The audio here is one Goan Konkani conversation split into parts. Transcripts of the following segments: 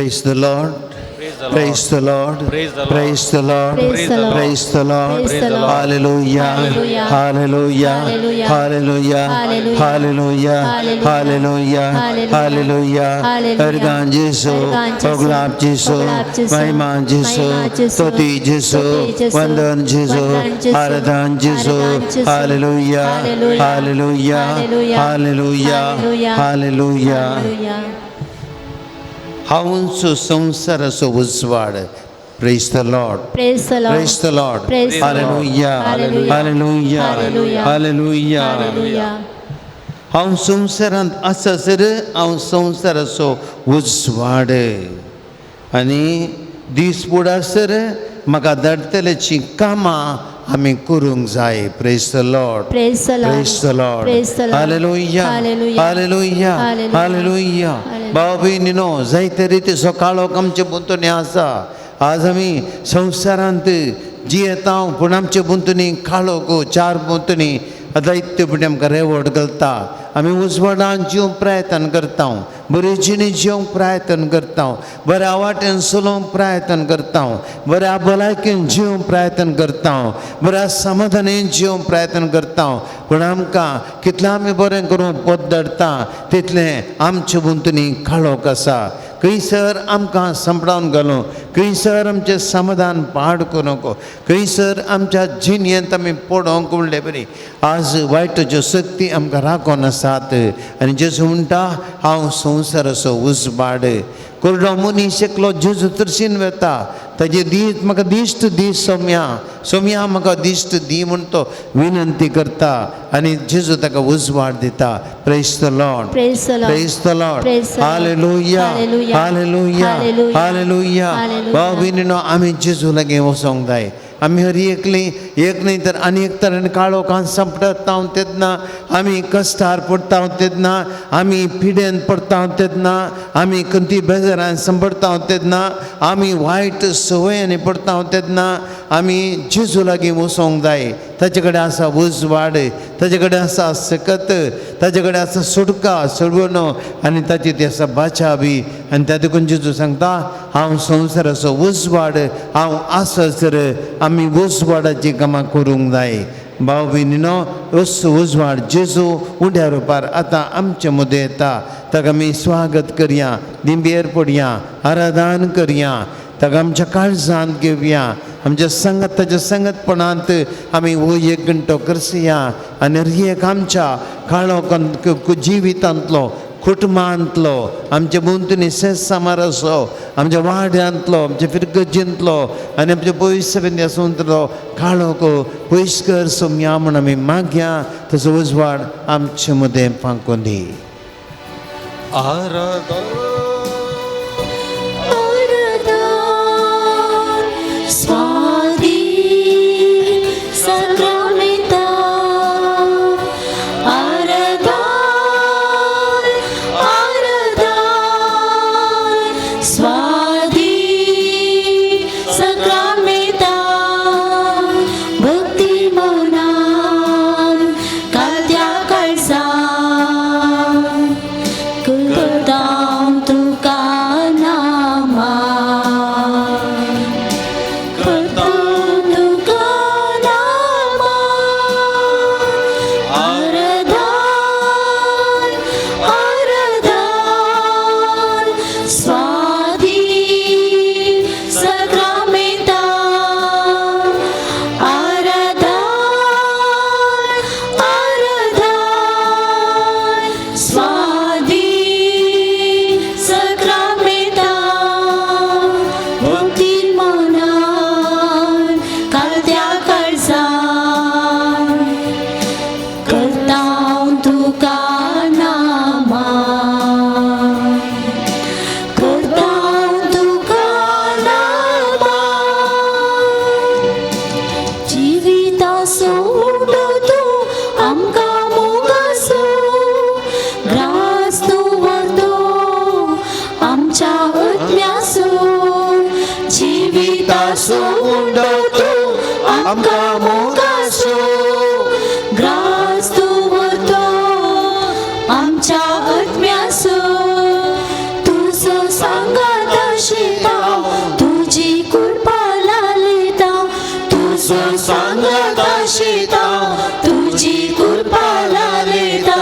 Praise the Lord. Praise the Lord. Praise the Lord. Praise the Lord. Praise the Lord. Praise the Lord. Praise the Lord. Praise the Lord. Hallelujah. Hallelujah. Hallelujah. Hallelujah. Hallelujah. Hallelujah. Hallelujah. Hallelujah. Hallelujah. Hallelujah. Ergan Jesu, Ergan Jesu, Oglap Jesu, Oglap Jesu, Mahima Jesu, Mahima Jesu, Toti Jesu, Toti Jesu, Vandan Jesu, Vandan Jesu, Aradhan Jesu, Aradhan Jesu, Hallelujah. Hallelujah. Hallelujah. Hallelujah. Hallelujah. Hallelujah. Hallelujah. Hallelujah. हांवचो संवसाराचो उजवाड. Praise the Lord. Praise the Lord. Praise the Lord. Praise the Lord. Hallelujah. Hallelujah. Hallelujah. Hallelujah. Hallelujah. Hallelujah. हांव संवसारांत आसासर हांव संवसाराचो उजवाड आनी दीस बुडासर म्हाका धाडटल्याचीं कामां आमी करूंक जाय. Praise the Lord. Praise the Lord. Praise the Lord. Praise the Lord. Hallelujah. Hallelujah. Hallelujah. Hallelujah. Hallelujah. Hallelujah. भाव भयणीनो, जायते रितीचो काळोख आमचे भोंवतणी आसा. आज आमी संवसारांत जियेता पूण आमचे भोंवतणी काळोख, चार भोंवतणी दैत्य पुणी आमकां रेवट घालता. आमी उजवाडान जिवंक प्रयत्न करता, बरी जिणी जिवंक प्रयत्न करता, बऱ्या वाटेन चलोवंक प्रयत्न करता, बऱ्या भलायकेन जिवंक प्रयत्न करता, बऱ्या समाधानेन जिवंक प्रयत्न करता. पूण आमकां कितलें आमी बरें करूंक पद धरता तितलें आमचे भोंवतणी काळोख आसा. खंयसर आमकां सांपडावन घालूं, खंयसर आमचें समाधान पाड करूंक, खंयसर आमच्या जिणेंत आमी पडोंक म्हणले बरी आज वायटाच्यो शक्ती आमकां राखून आसात. आनी जेजू म्हणटा, हांव संवसाराचो उजवाड. कुरडो मनीस एकलो जेजू तर्शीन वेता, ताजे दीस म्हाका दिश्ट दी सोम्या, सोम्या म्हाका दिश्ट दी म्हूण तो विनंती करता आनी जेजू ताका उजवाड दिता. Praise the Lord. Praise the Lord. Praise the Lord. Praise the Lord. Hallelujah. Hallelujah. Hallelujah. Hallelujah. Hallelujah. Hallelujah. भाव भयणीनो, आमी जेजू लागीं वचोंक जाय. आमी हर एकली एक न्हय तर आनी एक तरेन काळोखान सांपडटा तेन्ना, आमी कश्टार पडटा तेन्ना, आमी पिडेन पडटा तेन्ना, आमी खंती बेजारान सांपडटा तेन्ना, आमी वायट संवयांनी पडटा तेन्ना आमी जेजू लागीं वचोंक जाय. ताचे कडेन आसा उजवाड, ताचे कडेन आसा सकत, ताचे कडेन आसा सुटका सोडवणो आनी ताची ती आसा बाचा बी. आनी त्या देखून जेजू सांगता, हांव संवसाराचो उजवाड, हांव आसासर आमी उजवाडाची कामां करूंक जाय. भाव भयणीनो, असो उजवाड जेजू उड्या रुपार आतां आमचे मदें येता. ताका आमी स्वागत करया, दिंबेर पडया, आराधन करया, ताका आमच्या काळजांत घेवया, आमच्या संगत ताच्या संगतपणांत आमी हो एक घंटो करसया आनी हर एक आमच्या काळोखांत जिवितांतलो, कुटुंबांतलो, आमच्या भोंवतणी सेस सामार आमच्या वाड्यांतलो, आमच्या फिरगर्जेंतलो आनी आमच्या पयस आसूंतलो काळोख पयस कर सोम्या म्हूण आमी मागया. तसो उजवाड आमचे मदें फांकून दी. आराधन. आराधन स्वादी सक्रामेंता, आराधन आराधन स्वादी सक्रामेंता, भक्ती मनान कात्या काळजान करतां तुका नामा, करतां तुका नामा, आराधन आराधन स्वादी सक्रामेंता, आराधन आराधन स्वादी सक्रामेंता, भक्ती मनान कालत्या काळजान करतां तुका नामा, करतां तुका नामा, जिविताचो उंडो तूं आमकां मोगाचो, ग्रास तूं व्हरतो आमच्या आत्म्याचो, जिविताचो उंडो तूं आमकां मोगाचो, ग्रास तूं व्हरतो आमच्या आत्म्याचो, तुजो सांगात. तुजो सांगात आशिता तुजी कृपा लालेता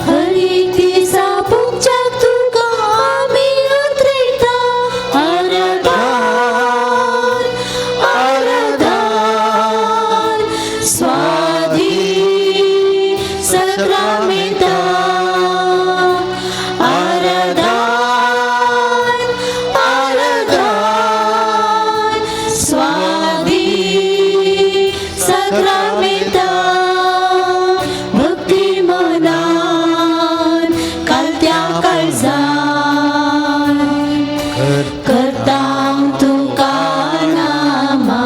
हर एक दिसा पुगच्याक तुका आमी अंतरयता आराधन आराधन स्वादी सक्रामेंता आराधन आराधन स्वादी सक्रामेंता भक्ती मनान कालत्या काळजान करता तुका नामा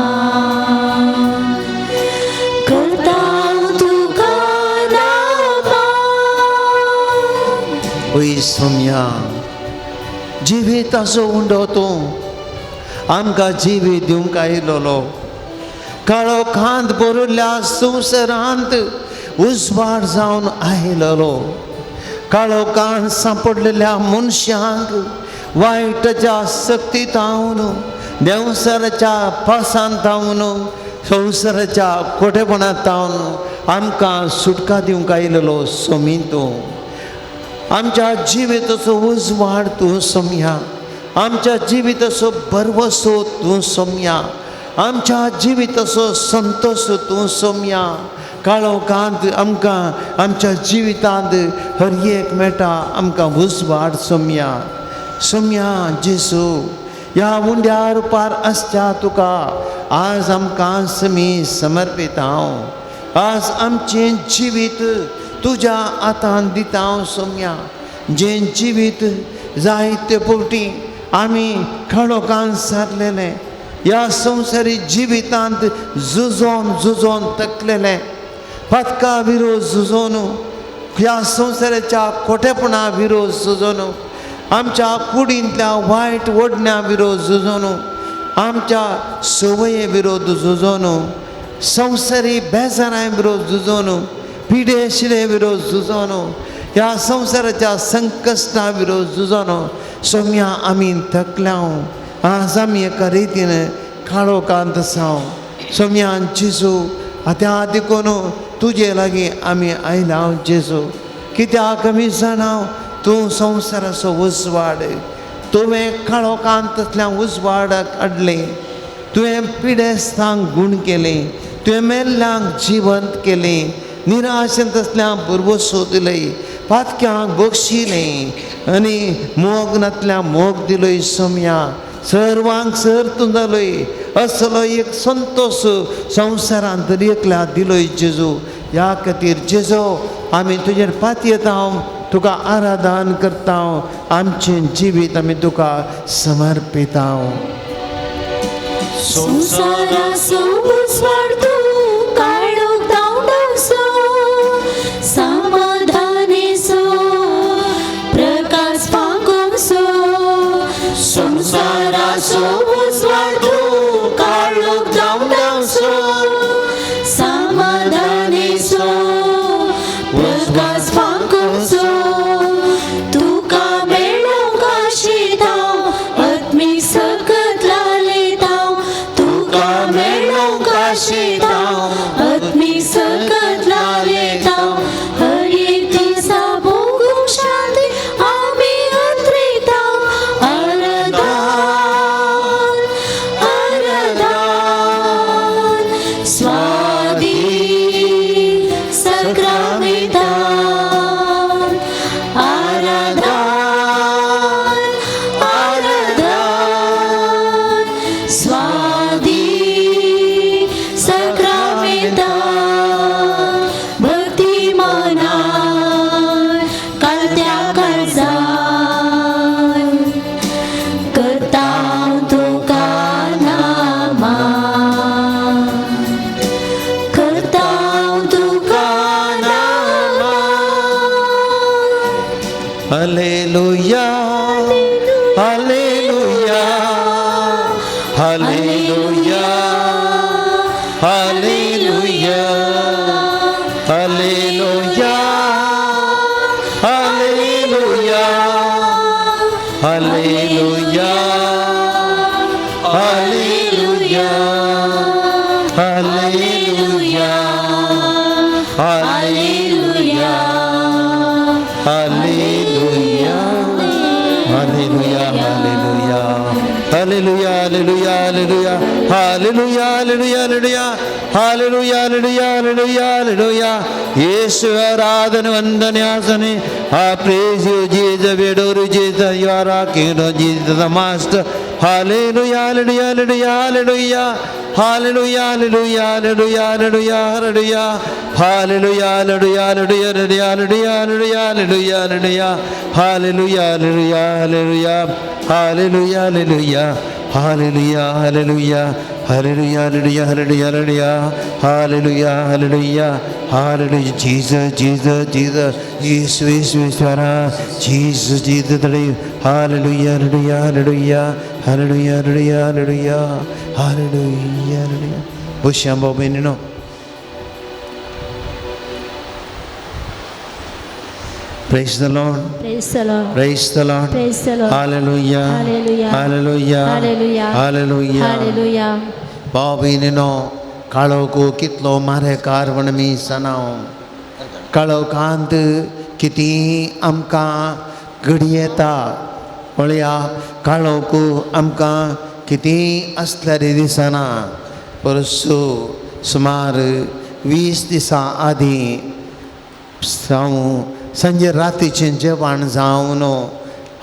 करता तुका नामा. ओय सोम्या जिवीत असो उंडो तूं आमकां जिवीत दिवंक आयलोलो काळो खांद भरिल्ल्या संवसारांत उजवाड जावन आयलोलो काळो कान सांपडलेल्या मनशांक वायटाच्या सक्ती तावन देंवसराच्या पासांत तावन संवसाराच्या कोठेपणांत तावन आमकां सुटका दिवंक आयलेलो सोमी तूं. आमच्या जिविताचो उजवाड तूं सोमया आमच्या जिविताचो भरवसो तूं सोमया आमच्या जिविताचो संतोश तूं सोमया. काळोखांत आमकां आमच्या जिवितांत हर एक मेळटा आमकां उजवाड सोमया. सोमया जेजू ह्या उंड्या रुपार आसच्या तुका आज आमकां समी समर्पीत हांव. आज आमचें जिवीत तुज्या हातान दिता हांव सोमया. जें जिवीत जायते फावटी आमी काळोखान सारलेले ह्या संवसारी जिवितांत झुजोन झुजोन थकलेले पातका विरोध झुजोन ह्या संवसाराच्या खोटेपणा विरोध झुजोन आमच्या कुडींतल्या वायट ओडण्या विरोध झुजोन आमच्या संवये विरोध झुजोन संवसारी बेजारां विरोध झुजोन पिडे शिडे विरोध झुजोन ह्या संवसाराच्या संकश्टा विरोध झुजोन सोम्या आमी थकल्या. आज आमी एका रितीन काळोखांत आसाव. सोम्या जेजू आतां देखून तुजे लागीं आमी आयला जेजू कित्याक आमी जाणा तूं संवसाराचो उजवाड. तुवें काळोखांतल्या उजवाडाक हाडलें तुवें पिडेस्तांक गूण केलें तुवें मेल्ल्यांक जिवंत केलें निराशेंत आसल्या भरवसो दिलय पातक्यांक बक्षिलें आनी मोग नातल्या मोग दिलोय सोम्या सर्वांक सर तूं जालोय असलो एक संतोश संवसारांत एकल्या दिलोय जेजू. ह्या खातीर जेजू आमी तुजेर पातयेता तुका आराधन करता आमचें जिवीत आमी तुका समर्पिता. संवसाराचो उजवाड तूं काळोख धांवडावचो समाधानेचो प्रकाश फांकोवचो. संवसाराचो उजवाड तूं काळोख धांवडावचो समाधानेचो प्रकाश फांकोवचो. तुका मेळोवंक आशिता आत्मीक सकत लालेता तुका मेळोवंक आशिता आत्मीक सकत लालेता. हर एक दिसा भोगूंक शांती आमी अंतरयता आराधन आराधन स्वादी सक्रामेंतान आराधन आराधन स्वादी सक्रामेंतान भक्ती मनान कालत्या काळजान करता तुका नामा करता तुका नामा. Hallelujah hallelujah hallelujah hallelujah hallelujah hallelujah hallelujah hallelujah hallelujah. Hallelujah, hallelujah, hallelujah, hallelujah, hallelujah, hallelujah, hallelujah, hallelujah, hallelujah, hallelujah. Yesu ಆರಾಧನೆ ವಂದನೆ ಆಸನೆ. I praise you, Jesus, we adore you, Jesus, you are our King, Lord Jesus, the Master. Hallelujah, hallelujah, hallelujah, hallelujah. Hallelujah, hallelujah, hallelujah, hallelujah, hallelujah. Hallelujah, hallelujah, hallelujah, hallelujah, hallelujah, hallelujah, hallelujah. Hallelujah, hallelujah, hallelujah. Hallelujah, hallelujah. Hallelujah, hallelujah. Hallelujah, hallelujah, hallelujah, hallelujah. Hallelujah, hallelujah. Hallelujah. Jesus, Jesus, Jesus. Yesu, Yesu, Yeshwara. Jesus, Jesus, hallelujah, hallelujah, hallelujah. Hallelujah, hallelujah, hallelujah. Hallelujah, hallelujah. Bushyam Bobinino. Praise the Lord. Praise the Lord. Praise the Lord. Praise the Lord. Hallelujah. Hallelujah. Hallelujah. Hallelujah. Hallelujah. Hallelujah. भाव भयणीनो, काळोख कितलो मारेकार म्हण आमी सणाव. काळोखांत कितें आमकां घडयेता पळया. काळोख आमकां कितें आसल्यार दिसना. परसू सुमार 20 दिसां आदीं हांव सांजे रातीचें जेवण जावन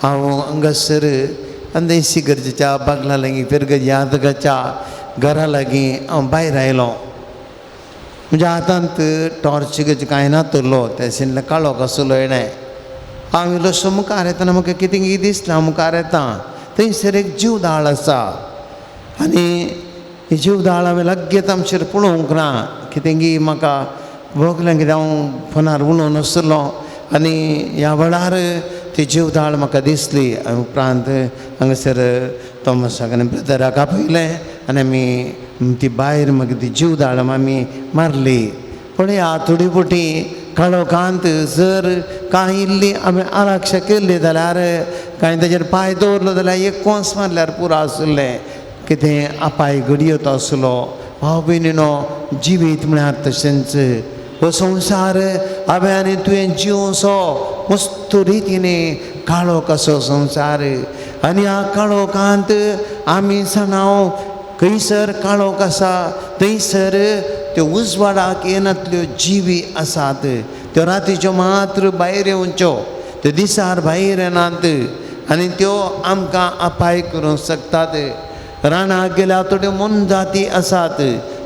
हांव हांगासर अंदेशी गरजेच्या बागला लागीं फिरगज यादगाच्या घरा लागीं हांव भायर आयलो. म्हज्या हातांत टॉर्च गज कांय नातलो, तें काळोख आसलो येणें. हांव इल्लोसो मुखार येतना म्हाका कितें कितें दिसलें. हांव मुखार येता थंयसर एक जीवदाळ आसा आनी ही जीवदाळ हांवें लागींच आमचेर पळोवंक ना. कितें की म्हाका भोगलें कितें हांव फोनार उलोवन आसलो आनी ह्या वेळार ती जीवदाळ म्हाका दिसली. उपरांत हांगासर तॉमसाक आनी ब्रदराक आपयलें आनी आमी ती भायर मागीर ती जीवदाळ आमी मारली. पळया थोडी फावटी काळोखांत जर कांय इल्ली आमी आरक्ष केल्ली जाल्यार, कांय ताजेर पांय दवरलो जाल्यार एक कोंस मारल्यार पुरो आसलें. कितें अपाय घडयत आसलो. भाव भयणीनो, जिवीत म्हळ्यार तशेंच हो संवसार हांवें आनी तुवें जिवसो मस्त रितीने काळोख असो संवसार. आनी ह्या काळोखांत आमी सणाव खंयसर काळोख आसा थंयसर त्यो उजवाडाक येनातल्यो जिवी आसात. त्यो रातीच्यो मात्र भायर येवच्यो, त्यो दिसार भायर येनात आनी त्यो आमकां अपाय करूंक शकतात. रानाक गेल्यार थोड्यो मोनजाती आसात,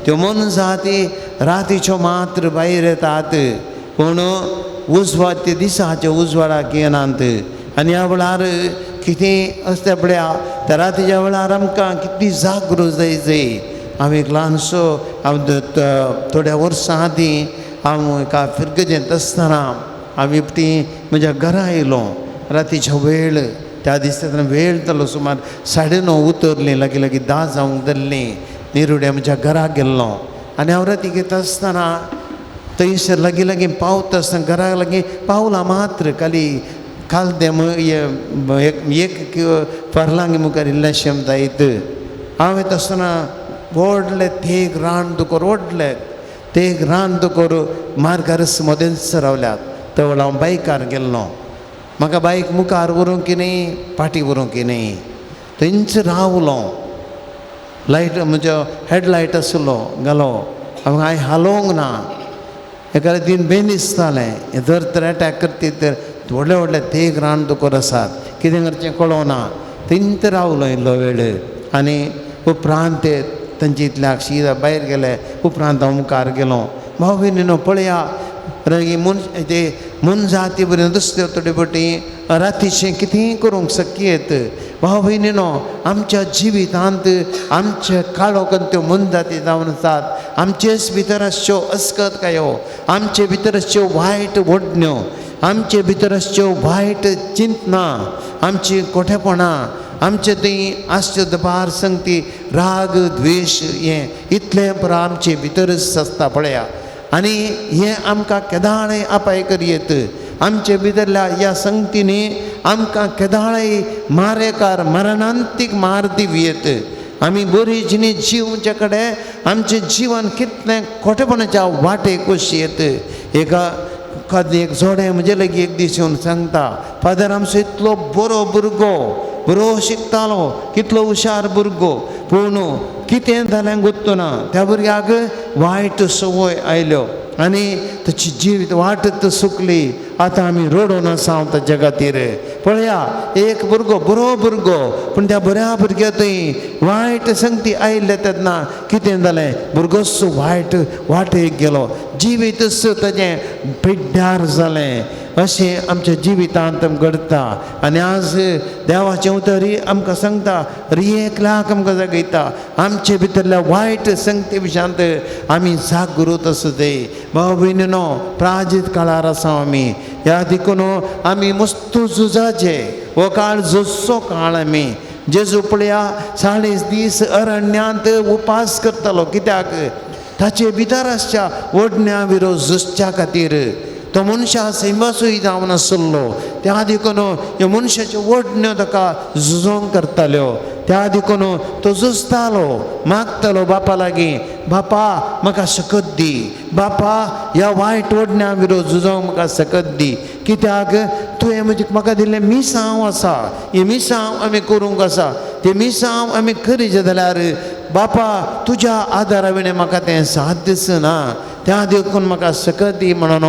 त्यो मोनजाती रातीच्यो मात्र भायर येतात, पूण उजवाड ते दिसाच्या उजवाडाक येनात. आनी ह्या वेळार कितें आसता पळया, त्या रातीच्या वेळार आमकां कितली जागृत जाय जाय. हांव एक ल्हानसो हांव थोड्या वर्सां आदीं हांव एका फिरगजेंत आसतना हांव एकटी म्हज्या घरा आयलो. रातीचो वेळ त्या दिसा वेळ जालो सुमार 9:30 उतरलीं, लागीं लागीं 10 जावंक धरलीं. निरुड्या म्हज्या घरा गेल्लो आनी हांव राती घेता आसतना थंयसर लागीं लागीं पावता आसतना घरा लागीं पावलां मात्र खाली खालदें एक फरलांगी मुखार इल्लेशें जायत. हांव येता आसतना व्हडले तेग रान दुकोर, व्हडले तेग रान दुकोर मार्गारच मदेंच रावल्यात. तवळ हांव बायकार गेल्लो. म्हाका बायक मुखार व्हरूंक की न्ही फाटीं व्हरूंक की न्ही, थंयच रावलो. लायट म्हजो हेडलायट आसलो घालो, हांव हांवें हालोवंक ना. एका दिन बेन दिसतालें हें जर तर एटॅक करतीत तर व्हडले व्हडले तेग रान दुकोर आसात, कितें करचें कळोना. थंयच रावलो इल्लो वेळ आनी उपरांत ते तांचे इतल्याक शीदा भायर गेले. उपरांत हांव मुखार गेलो. भाव भयणीनो पळया, ते मोनजाती बरें दुसऱ्यो थोडे फावटी रातीचें कितेंय करूंक शक्येत. भाव भयणीनो, आमच्या जिवितांत आमचे काळोखांत त्यो मोनजाती जावन आसात. आमचेच भितर आसच्यो अस्कत कायो, आमचे भितर आसच्यो वायट ओडण्यो, आमचे भितर आसच्यो वायट चिंतना, आमची कोठेपणां, आमचे थंय आसच्यो दबार संगती राग द्वेश हें इतलें पुरो आमचे भितरच आसता पळया. आनी हें आमकां केदाळय अपाय करयेत. आमचे भितरल्या ह्या संगतींनी आमकां केदाळय मारेकार मरणांतीक मार दिवयेत. आमी बरी जिणी जिवचे कडेन आमचें जिवन कितलें खोटेपणाच्या वाटेक वचयेत. एका एक जोडें म्हजे लागीं एक दीस येवन सांगता, फादर आमचो इतलो बरो भुरगो, बरो शिकतालो, कितलो हुशार भुरगो, पूण कितें जालें गोत्तो ना, त्या भुरग्याक वायट संवय आयल्यो आनी ताची जिवीत वाटत सुकली. आतां आमी रडोन आसा हांव ताच्या खातीर. पळया एक भुरगो बरो भुरगो, पूण त्या बऱ्या भुरग्या थंय वायट संगती आयिल्ले तेन्ना कितें जालें, भुरगोच वायट वाटेक गेलो, जिवीतच ताजें पिड्ड्यार जालें. अशें आमच्या जिवितांत घडता. आनी आज देवाचें उतरय आमकां सांगता, एकल्याक आमकां जागयता, आमचे भितरल्या वायट संगती विशयांत आमी जागृत आसूं जाय. भाव भयणीनो, प्राजीत काळार आसा आमी, ह्या देखून आमी मस्तू झुजाचे. हो काळ झुजचो काळ. आमी जेजू पळया 40 दीस अरण्यांत उपास करतालो, कित्याक? ताचे भितर आसच्या ओडण्या विरोध झुजच्या खातीर. तो मनशा सैमासूय जावन आसलो, त्या देखून ह्या मनशाच्यो ओडण्यो ताका झुजोंक करताल्यो. त्या देखून तो झुजतालो, मागतालो बापा लागीं, बापा म्हाका सकत दी, बापा ह्या वायट ओडण्या विरोध झुजोंक म्हाका सकत दी, कित्याक तुवें म्हजे म्हाका दिल्लें मिसांव आसा, हें मिसांव आमी करूंक आसा, तें मिसांव आमी करीत जाल्यार बापा तुज्या आदारा विणें म्हाका तें साध्यच ना, त्या देखून म्हाका सकत दी म्हणून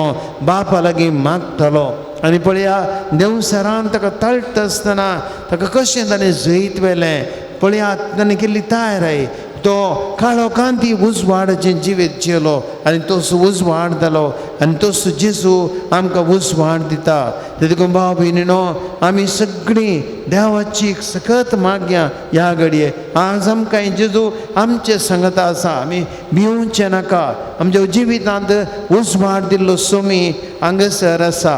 बापा लागीं मागतालो. आनी पळया देंवसरान ताका तळटा आसतना ताका कशें ताणें जैत व्हेलें. पळया ताणें केल्ली तयाराय, तो काळोखांत उजवाडाचें जिवीत जियेलो आनी तोच उजवाड जालो आनी तोच जेजू आमकां उजवाड दिता. देखून भाव भयणीनो, आमी सगळीं देवाची सकत मागया ह्या घडये. आज आमकां जेजू आमचे सांगता आसा, आमी भिवचें नाका. आमच्या जिवितांत उजवाड दिल्लो सोमी हांगासर आसा.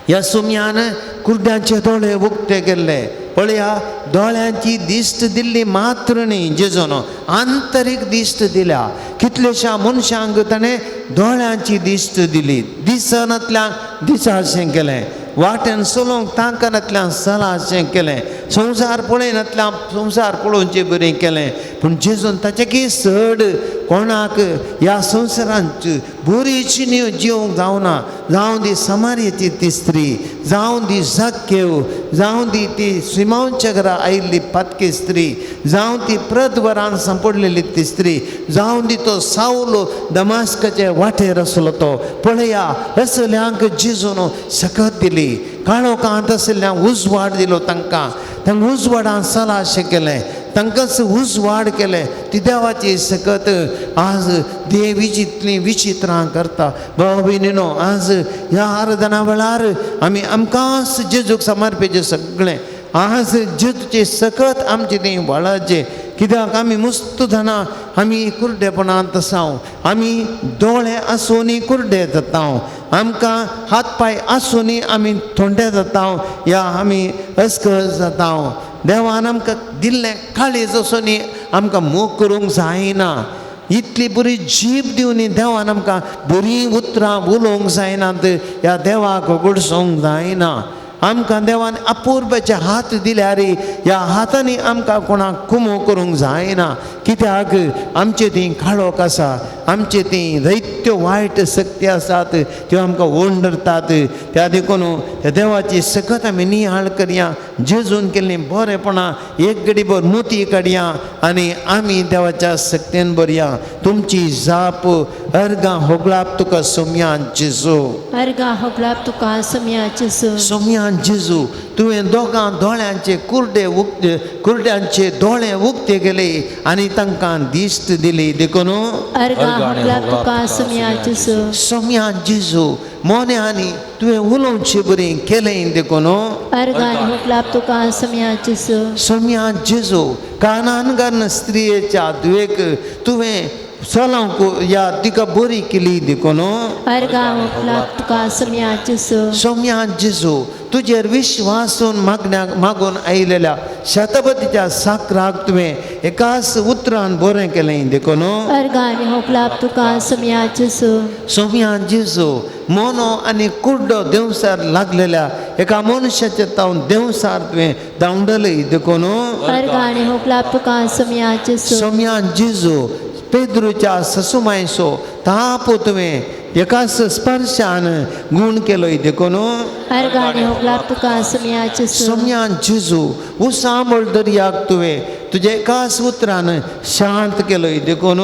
ह्या सोम्यान कुर्ड्यांचे दोळे उक्ते केल्ले. पळया दोळ्यांची दिश्ट दिल्ली मात्र न्ही, जेजून आंतरीक दिश्ट दिल्या. कितलेश्या मनशांक ताणें दोळ्यांची दिश्ट दिली, दिसनातल्यान दिसाशें केलें, वाटेन चलोवंक तांकनातल्यान चलाशें केलें, संवसार पळयनातल्यान संवसार पळोवचें बरें केलें. पूण जेजून ताचे चड कोणाक ह्या संवसारांत बरी चिन्यो जिवंक जावना. जावं दी समारयेची ती स्त्री, जावं दी जाक्केव, जावं दी ती सिमांवच्या घरा आयिल्ली पातकी स्त्री, जावं ती प्रदवरान सांपडलेली ती स्त्री, जावं दी तो सावलो दमास्काचे वाटेर आसलो तो. पळया असल्यांक जेजून सकत दिली, काळोखांत आशिल्ल्यांक उजवाड दिलो, तांकां तांकां उजवाडान सलाशें केलें, तांकांच उजवाड केलें. ती देवाची सकत आज देव विचितलीं विचित्रां करता. भाव भयणीनो, आज ह्या आराधना वेळार आमी आमकांच जेजूक समर्पेचें सगळें. आज जेजूची सकत आमची ती वळाचें, कित्याक आमी मस्त जाणां आमी कुर्डेपणांत आसाव, आमी दोळे आसूनय कुर्डे जाता, आमकां हात पांय आसूनय आमी थोंडे जाता, या आमी अस्कस जाता. देवान आमकां दिल्लें काळीज आसूनय आमकां मोग करूंक जायना. इतली बरी जीब दिवनी देवान आमकां बरीं उतरां उलोवंक जायनात, ह्या देवाक उगडसूंक जायना. आमकां देवान अपुर्बाचे हात दिल्यार ह्या हातांनी आमकां कोणाक कुमो करूंक जायना, कित्याक आमचे ती काळोख आसा, आमचे ती दैत्य वायट शक्ती आसात, त्यो आमकां ओंडरतात. त्या देखून त्या देवाची सकत आमी निहाळ करया, जेजून केल्लीं बरेपणां एक घडी भर मोती काडया आनी आमी देवाच्या शक्तेन बरया. तुमची जाप अर्गां होगळाप तुका सोम्यान जेजू, अर्गां होगळाप तुका सोम्या जेजू. सोम्यान जेजू, तुवें दोगां दोळ्यांचे कुर्डे उक्ते, कुर्ड्यांचे दोळे उक्ते केले आनी तांकां दिश्ट दिली. देखून अर्गां होगळाप तुका सोम्या जेजू. सोम्यान जेजू, मोन्यांनी तुवें उलोवचें बरें केलें. देखून अर्गां होगळाप तुका सोम्या जेजू. सोम्यान जेजू, कानान घालून स्त्रियेच्या धुवेक तुवें चलोवंक या तिका बरी केली. देखून अर्गां होगळाप तुका सोम्या जेजू. सोम्यान जेजू, तुजेर विश्वासून मागण्या मागून आयिल्ल्या शतपतीच्या साकराक तुवें एकाच उतरान बरें केलें. देखून अर्गां होगळाप तुका सोम्या जेजू. सोम्यान जेजू, मोनो आनी कुड्डो देंवसार लागलेल्या एका मनशाचे तावन देंवसार तुवें धांवडले. देखून अर्गां होगळाप तुका सोम्या जेजू. सोम्यान जेजू, पेद्रूच्या ससुमायसो ताप तुवें एकाच स्पर्शान गूण केलोय देखून अर्गां आनी होगलाप तुका सोम्या जेजू. सोम्यान जेजू उसांबळ दर्याक तुवें तुज्या एकाच उतरान शांत केलोय देखून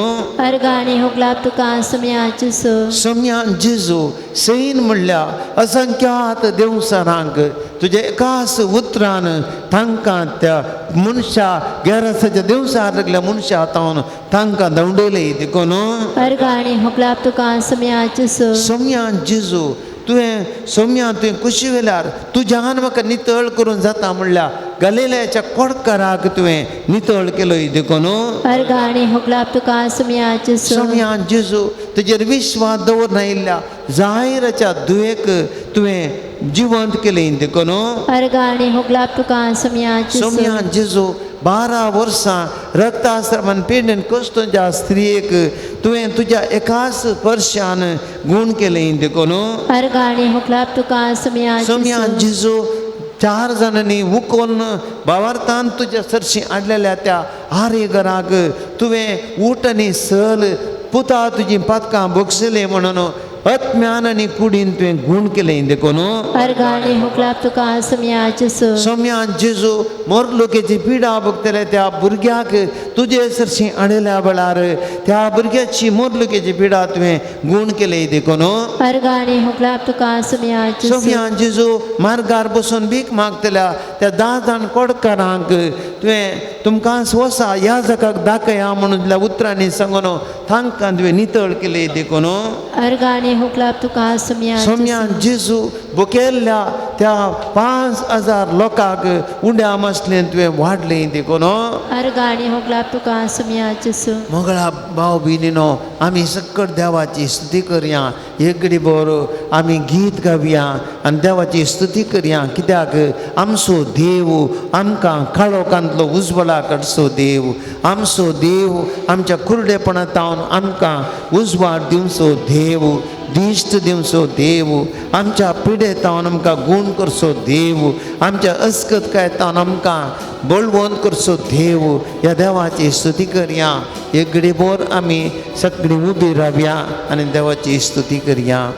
अर्गां आनी होगलाप तुका सोम्या जेजू. सोम्यान जेजू सैन म्हणल्या असंख्यात देवसरांक तुज्या एकाच उतरान तांकां त्या मनशा गेरसाच्या देवसार लागल्या मनशा तावन तांकां धांवडयले देखून अर्गां आनी होगलाप तुका सोम्या जेजू. सोम्यान जेजू तुवें सोम्या तुवें कुशी वेल्यार तुज्यान म्हाका नितळ करून जाता म्हणल्या गलिलयाच्या कोडकाराक तुवें नितळ केलोय देखून अर्गां आनी होगलाप तुका सोम्या जेजू. सोम्यान जेजू तुजेर विश्वास दवरना आयिल्ल्या जायराच्या दुयेक तुवें जिवंत केलें देखून अर्गां आनी होगलाप तुका सोम्या जेजू. सोम्यान जेजू 12 वर्सां रक्ताश्रमान पिडेन कश्टच्या स्त्रियेक तुवें तुज्या एकाच स्पर्शान गूण केलें देखून अर्गां आनी होगलाप तुका सोम्या सोम्यान जेजू. जेजू 4 जाणांनी उकोवन बावार्थान तुज्या सरशी हाडलेल्या त्या आरेगराक तुवें ऊट आनी सल पुता तुजी पातकां भोगसले म्हणून आत्म्यान आनी कुडीन तुवें गूण केलें देखून अर्गां आनी होगलाप तुका सोम्या जेजू. सोम्यान जेजू मोरलोकेची पिडा भोगतले त्या भुरग्याक तुजे सरशी हाडल्या वेळार त्या भुरग्याची मोरलोकेची पिडा तुवें गूण केलें देखून अर्गां आनी होगलाप तुका सोम्या जेजू. सोम्यान जेजू मार्गार बसून भीक मागतल्या त्या 10 जाण कोडकारांक तुवें तुमकां स्वसा ह्या जगाक दाखया म्हणून त्या उतरांनी सांगून तांकां तुवें नितळ केलें देखून अर्गां आनी होगलाप तुका सोम्या जेजू. सोम्यान जेजू भुकेल्ल्या त्या 5000 लोकांक उंड्या मसलेन तुवें वाडलें देखून अर्गां आनी होगलाप तुका सोम्या जेजू. मोगळा भाव भयणीनो आमी सक्कड देवाची स्तुती करया एकडे बरो आमी गीत गावया आनी देवाची स्तुती करया कित्याक आमचो देव आमकां काळोखांतलो उजवळा कडचो देव आमचो देव आमच्या कुरडेपणांत आमकां उजवाड दिवचो देव दिश्ट दिवचो देव आमच्या पिडेतावन आमकां गूण करचो देव आमच्या अस्कतकायतावन आमकां बळवंत करचो देव ह्या देवाची स्तुती करया एक घडीभर आमी सगळीं उबी रावया आनी देवाची स्तुती करया.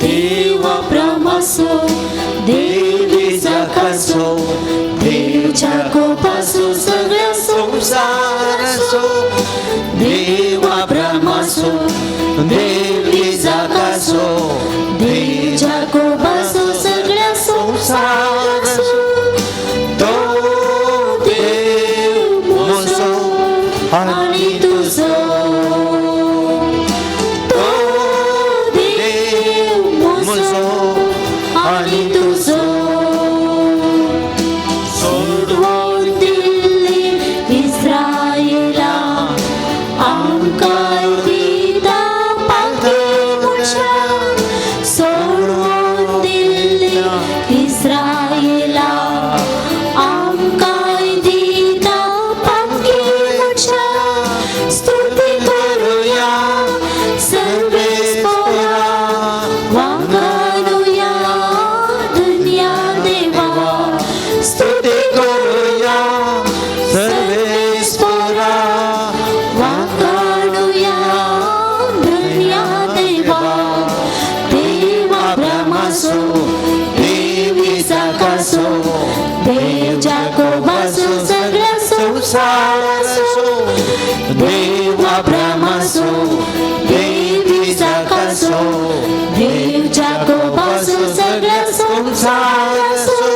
देवा ब्रह्मासो देव इसाकाचो देव जाकोबाचो सगळ्या संवसाराचो देवा ब्रह्मासो देव इसाकाचो देव जाकोबाचो सगळ्या संवसाराचो तो देव म्हजो आनी तुजो तो देव म्हजो आनी तुजो सोडवून दिल्ली इस्रायला आमकां दिता पाखे मनशां सोडवून दिल्ली इस्रायला आमकां दिता पाखे मनशां स्तुती करुया सर्वेस्पोरा वांगडुया दुनिया देवा स्तुती करुया सर्वेस्पोरा वांगडुया दुनिया देवा देवा ब्रह्मासो देव इसाकाचो देव जाकोबाचो सगळ्या संवसाराचो देवा ब्रह्मासो देव इसाकाचो देव जाकोबाचो सगळ्या संवसाराचो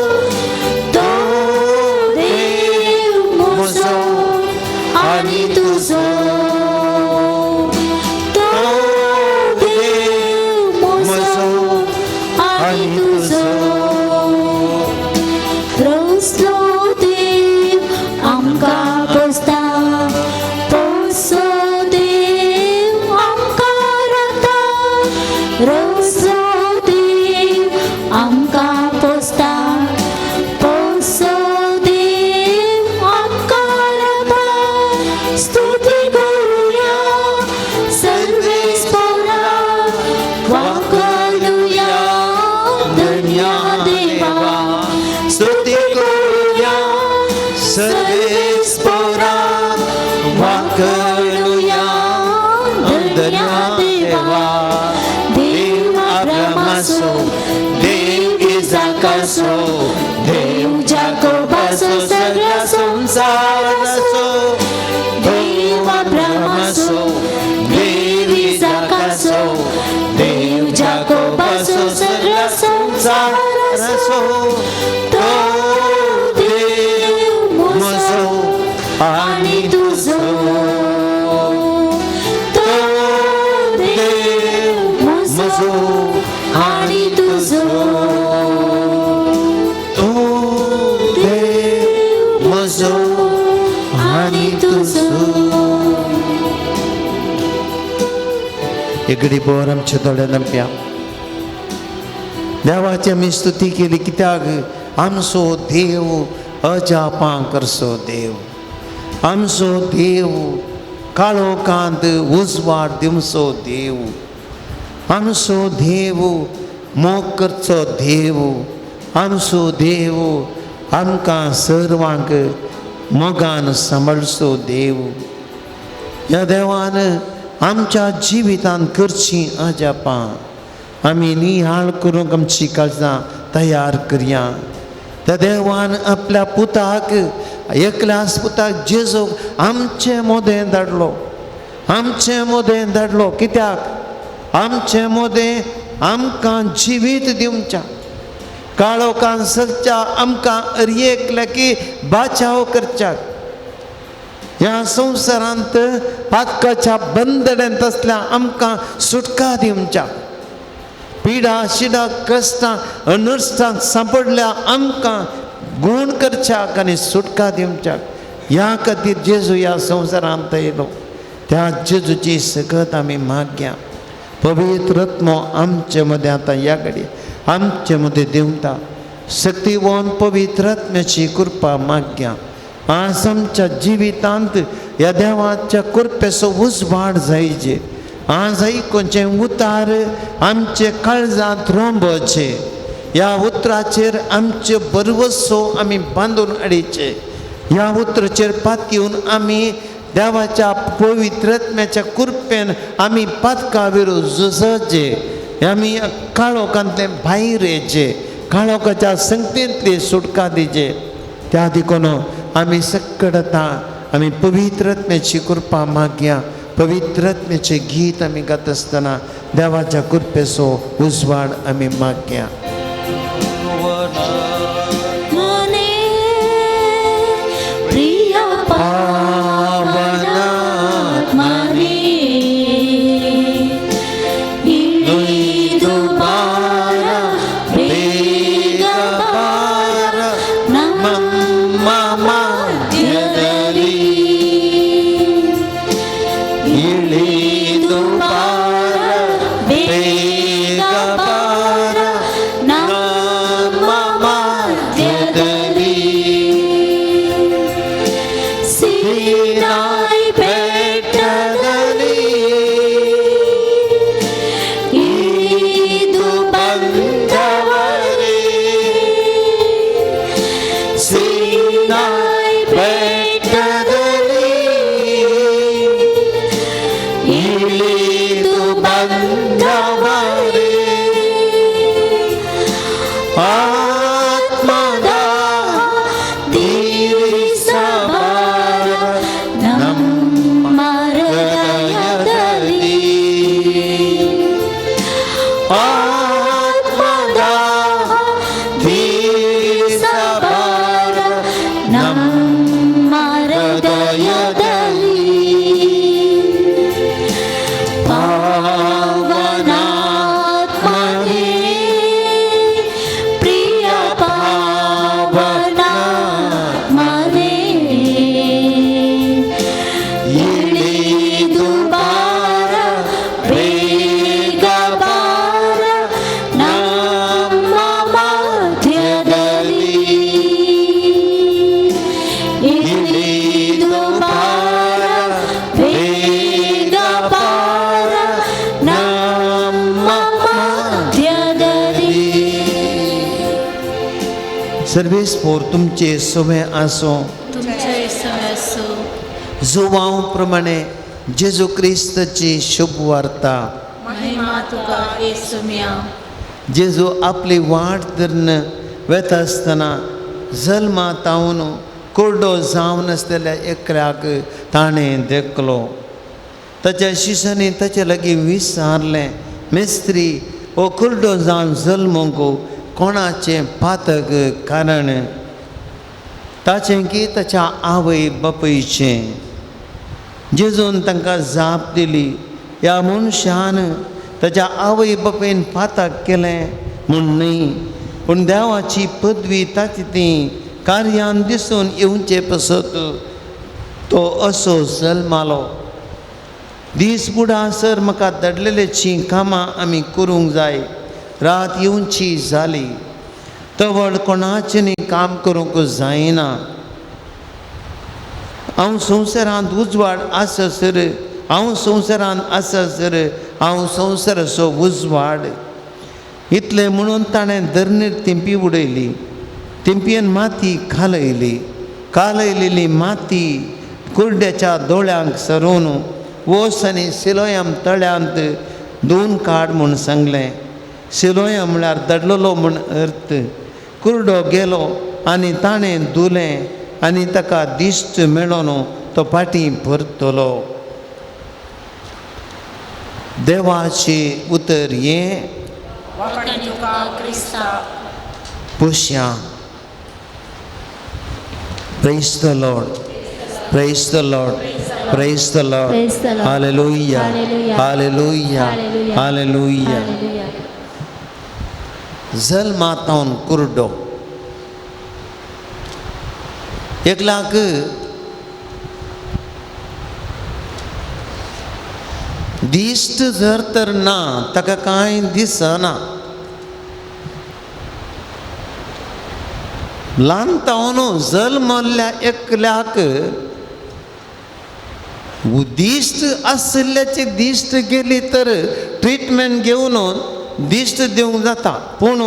तो देव म्हजो आनी तुजो तो देव म्हजो आनी तुजो. अब्रामासो देव जाकोबासो सगळ्या संवसाराचो देव अब्रामासो देव इसाकासो देव जाकोबासो सगळ्या संवसाराचो तो देव म्हजो आनी तुजो तो देव म्हजो आनी तुजो तो देव म्हजो आनी तुजो. एगडी बोर आमच्या दोळ्या नंप्या देवाची आमी स्तुती केली कित्याक आमचो देव अजापां करचो देव, आमचो देव काळोखांत उजवाड दिवचो देव, आमचो देव मोग करचो देव, आमचो देव आमकां सर्वांक मोगान सांबाळचो देव. ह्या देवान आमच्या जिवितांत करचीं अजापां आमी निहाळ करूंक आमची काळजां तयार करया. त्या देवान आपल्या पुताक एकल्याच पुताक जेजूक आमचे मोदें धाडलो, आमचे मोदें धाडलो कित्याक आमचे मोदें आमकां जिवीत दिवच्या, काळोखान सरच्या आमकां अरयेकल्या की बाचाव करच्याक. ह्या संवसारांत पातकाच्या बंदड्यांत आसल्या आमकां सुटका दिवच्या, पिडा शिडा कश्टां अनर्सांक सांपडल्या आमकां गूण करच्याक आनी सुटका दिवच्याक. ह्या खातीर जेजू ह्या संवसारांत येयलो. त्या जेजूची सकत आमी मागया. पवित्र आत्मो आमचे मदें आतां ह्या घडये आमचे मदें देंवता. शक्तिवान पवित्र आत्म्याची कृपा मागया. आज आमच्या जिवितांत ह्या देवाच्या कृपेचो उजवाड जायचे. आज आयकुचें उतार आमचे काळजांत रोंबचे. ह्या उतराचेर आमचे बरवसो आमी बांदून हाडचे. ह्या उतराचेर पातयेवन आमी देवाच्या पवित्र आत्म्याच्या कृपेन आमी पातका विरोध झुजचे. आमी काळोखांतले भायर येचे, काळोखाच्या संगतींतली सुटका दिचे. त्या देखून आमी सकड आतां आमी पवित्र आत्म्याची कृपा मागया. पवित्र आत्म्याचें गीत आमी गाता आसतना देवाच्या कृपेचो उजवाड आमी मागया. मने प्रिय पावनात्मने इळिदु बार ಬೇಗ ಬಾರ ನಮ್ಮ ಮಧ್ಯದಲ್ಲಿ ಇಳಿದು ಬಾರ ಬೇಗ ಬಾರ ನಮ್ಮ ಮಧ್ಯದಲ್ಲಿ ಸೀನಾಯಿ ಬೆಟ್ಟದಲ್ಲಿ ಇಳಿದು ಬಂದವರೇ, ಸೀನಾಯಿ ಬೆಟ್ಟದಲ್ಲಿ ಇಳಿದು ಬಂದವರೇ, ಆತ್ಮದ ತೀರಿಸಬಾರ ನಮ್ಮ ಹೃದಯದಲ್ಲಿ, ಆತ್ಮದ ತೀರಿಸಬಾರ ನಮ್ಮ ಹೃದಯದಲ್ಲಿ. ಪಾವನಾತ್ಮನೇ ಪ್ರಿಯ ಪಾವನಾತ್ಮನೇ ಇಳಿದು ಬಾರ ಬೇಗ ಬಾರ ನಮ್ಮ ಮಧ್ಯದಲ್ಲಿ ಇಳಿದು ಬಾರ ಬೇಗ ಬಾರ ನಮ್ಮ ಮಧ್ಯದಲ್ಲಿ. सर्वेस पोर तुमचे सवे आसो. तुमचे समय असो. जुवांव प्रमाणे जेजू क्रिस्ताची शुभ वार्ता. महिमा तुका येसुम्या. जेजू आपली वाट धरून वेता आसतना जल्मा तावन कुर्डो जावन आसलेल्या एकल्याक ताणें देखलो. ताच्या शिशांनी ताचे लागीं विचारलें, मेस्त्री, हो कुर्डो जावन जल्मूंक कोणाचें पातक कारण, ताचें की ताच्या आवय बापायचें? जेजून तांकां जाप दिली, ह्या मनशान ताच्या आवय बापायन पातक केलें म्हूण न्हय, पूण देवाची पदवी ताची ती कार्यान दिसून येवचे पसत तो असो जल्मालो. दीस बुडासर म्हाका दडलेल्याचीं कामां आमी करूंक जाय. रात येवची जाली, तवळ कोणाचें काम करूंक जायना. हांव संवसारांत उजवाड आसासर, हांव संवसारांत आसासर हांव संवसाराचो उजवाड. इतलें म्हणून ताणें धरणीर तेंपी उडयली. तेंपयेन माती कालयली. कालयलेली माती कुर्ड्याच्या दोळ्यांक सरून वोस आनी सिलोयम तळ्यांत धुवन काड म्हूण सांगलें. सिलोयम म्हळ्यार दडलेलो म्हूण अर्थ. कुर्डो गेलो आनी ताणें धुलें आनी ताका दिश्ट मेळोन तो फाटीं परतलो. देवाचें उतर हें पोशया. Praise the Lord. Praise the Lord. Praise the Lord. Praise the Lord. Hallelujah. Hallelujah. Hallelujah. Hallelujah. Hallelujah. Hallelujah. जल्मातावन कुर्डो एकलाक दिश्ट जर तर ना, ताका कांय दिसना. ल्हान तावन जल्मल्ल्या एकल्याक दिश्ट आशिल्ल्याची दिश्ट गेली तर ट्रिटमेंट घेवन दिश्ट दिवंक जाता, पूण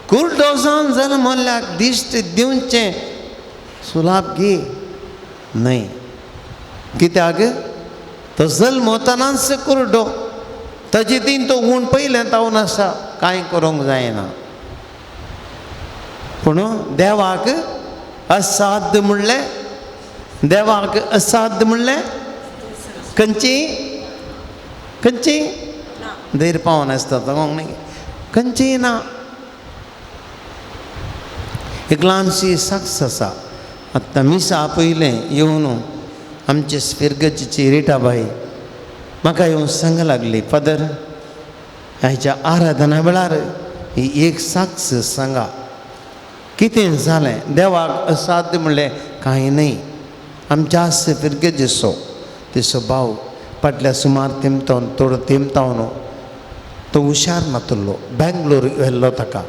कुर्डो जावन जल्मल्ल्याक दिश्ट दिवचें सुलाभ घे न्हय. कित्याक तो जल्मतानाच कुर्डो, ताजे तीन तो गूण पयलें तावन आसा, कांय करूंक जायना. पूण देवाक असाध्य म्हणलें, देवाक असाध्य म्हणलें खंयची खंयची धैर्य पावन आसता न्हय, खंयची ना. एक ल्हानशी साक्ष आसा. आतां मिसा पयलें येवन आमचे फिरगजीची रिटाबाई म्हाका येवन सांग लागली, फादर आयच्या आराधना वेळार ही एक साक्ष सांगा. कितें जालें? देवाक असाध्य म्हणलें कांय न्हय. आमच्या फिरगजीचो तिचो भाव फाटल्या सुमार तेमतावन थोडो तेमतावन तो हुशार नातुल्लो, बेंगलोर व्हेल्लो ताका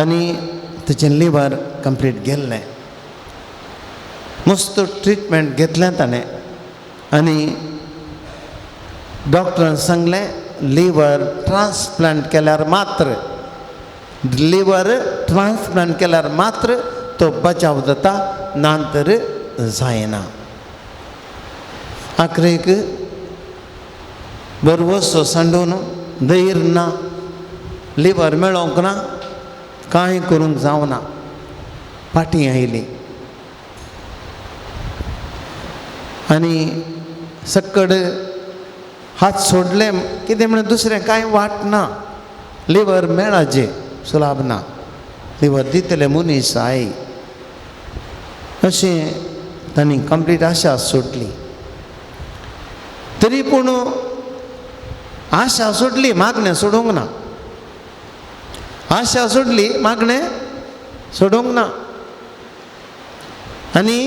आनी ताचें लिवर कंप्लीट गेल्लें. मस्त ट्रिटमेंट घेतलें ताणें आनी डॉक्टरान सांगलें लिवर ट्रान्सप्लांट केल्यार मात्र, लिवर ट्रान्सप्लांट केल्यार मात्र तो बचाव जाता, ना तर जायना. आखरेक बरवसो सांडून धैर्य ना, लिवर मेळोंक ना, कांय करूंक जावना. फाटीं आयली आनी सक्कड हात सोडले. कितें म्हणल्यार दुसरें कांय वाट ना, लिवर मेळाचे सुलाभ ना, लिवर दितले मनीस I. अशें तांणी कंप्लीट आशा सोडली. तरी पूण आशा सोडली, मागणें सोडूंक ना. आशा सोडली, मागणें सोडूंक ना. आनी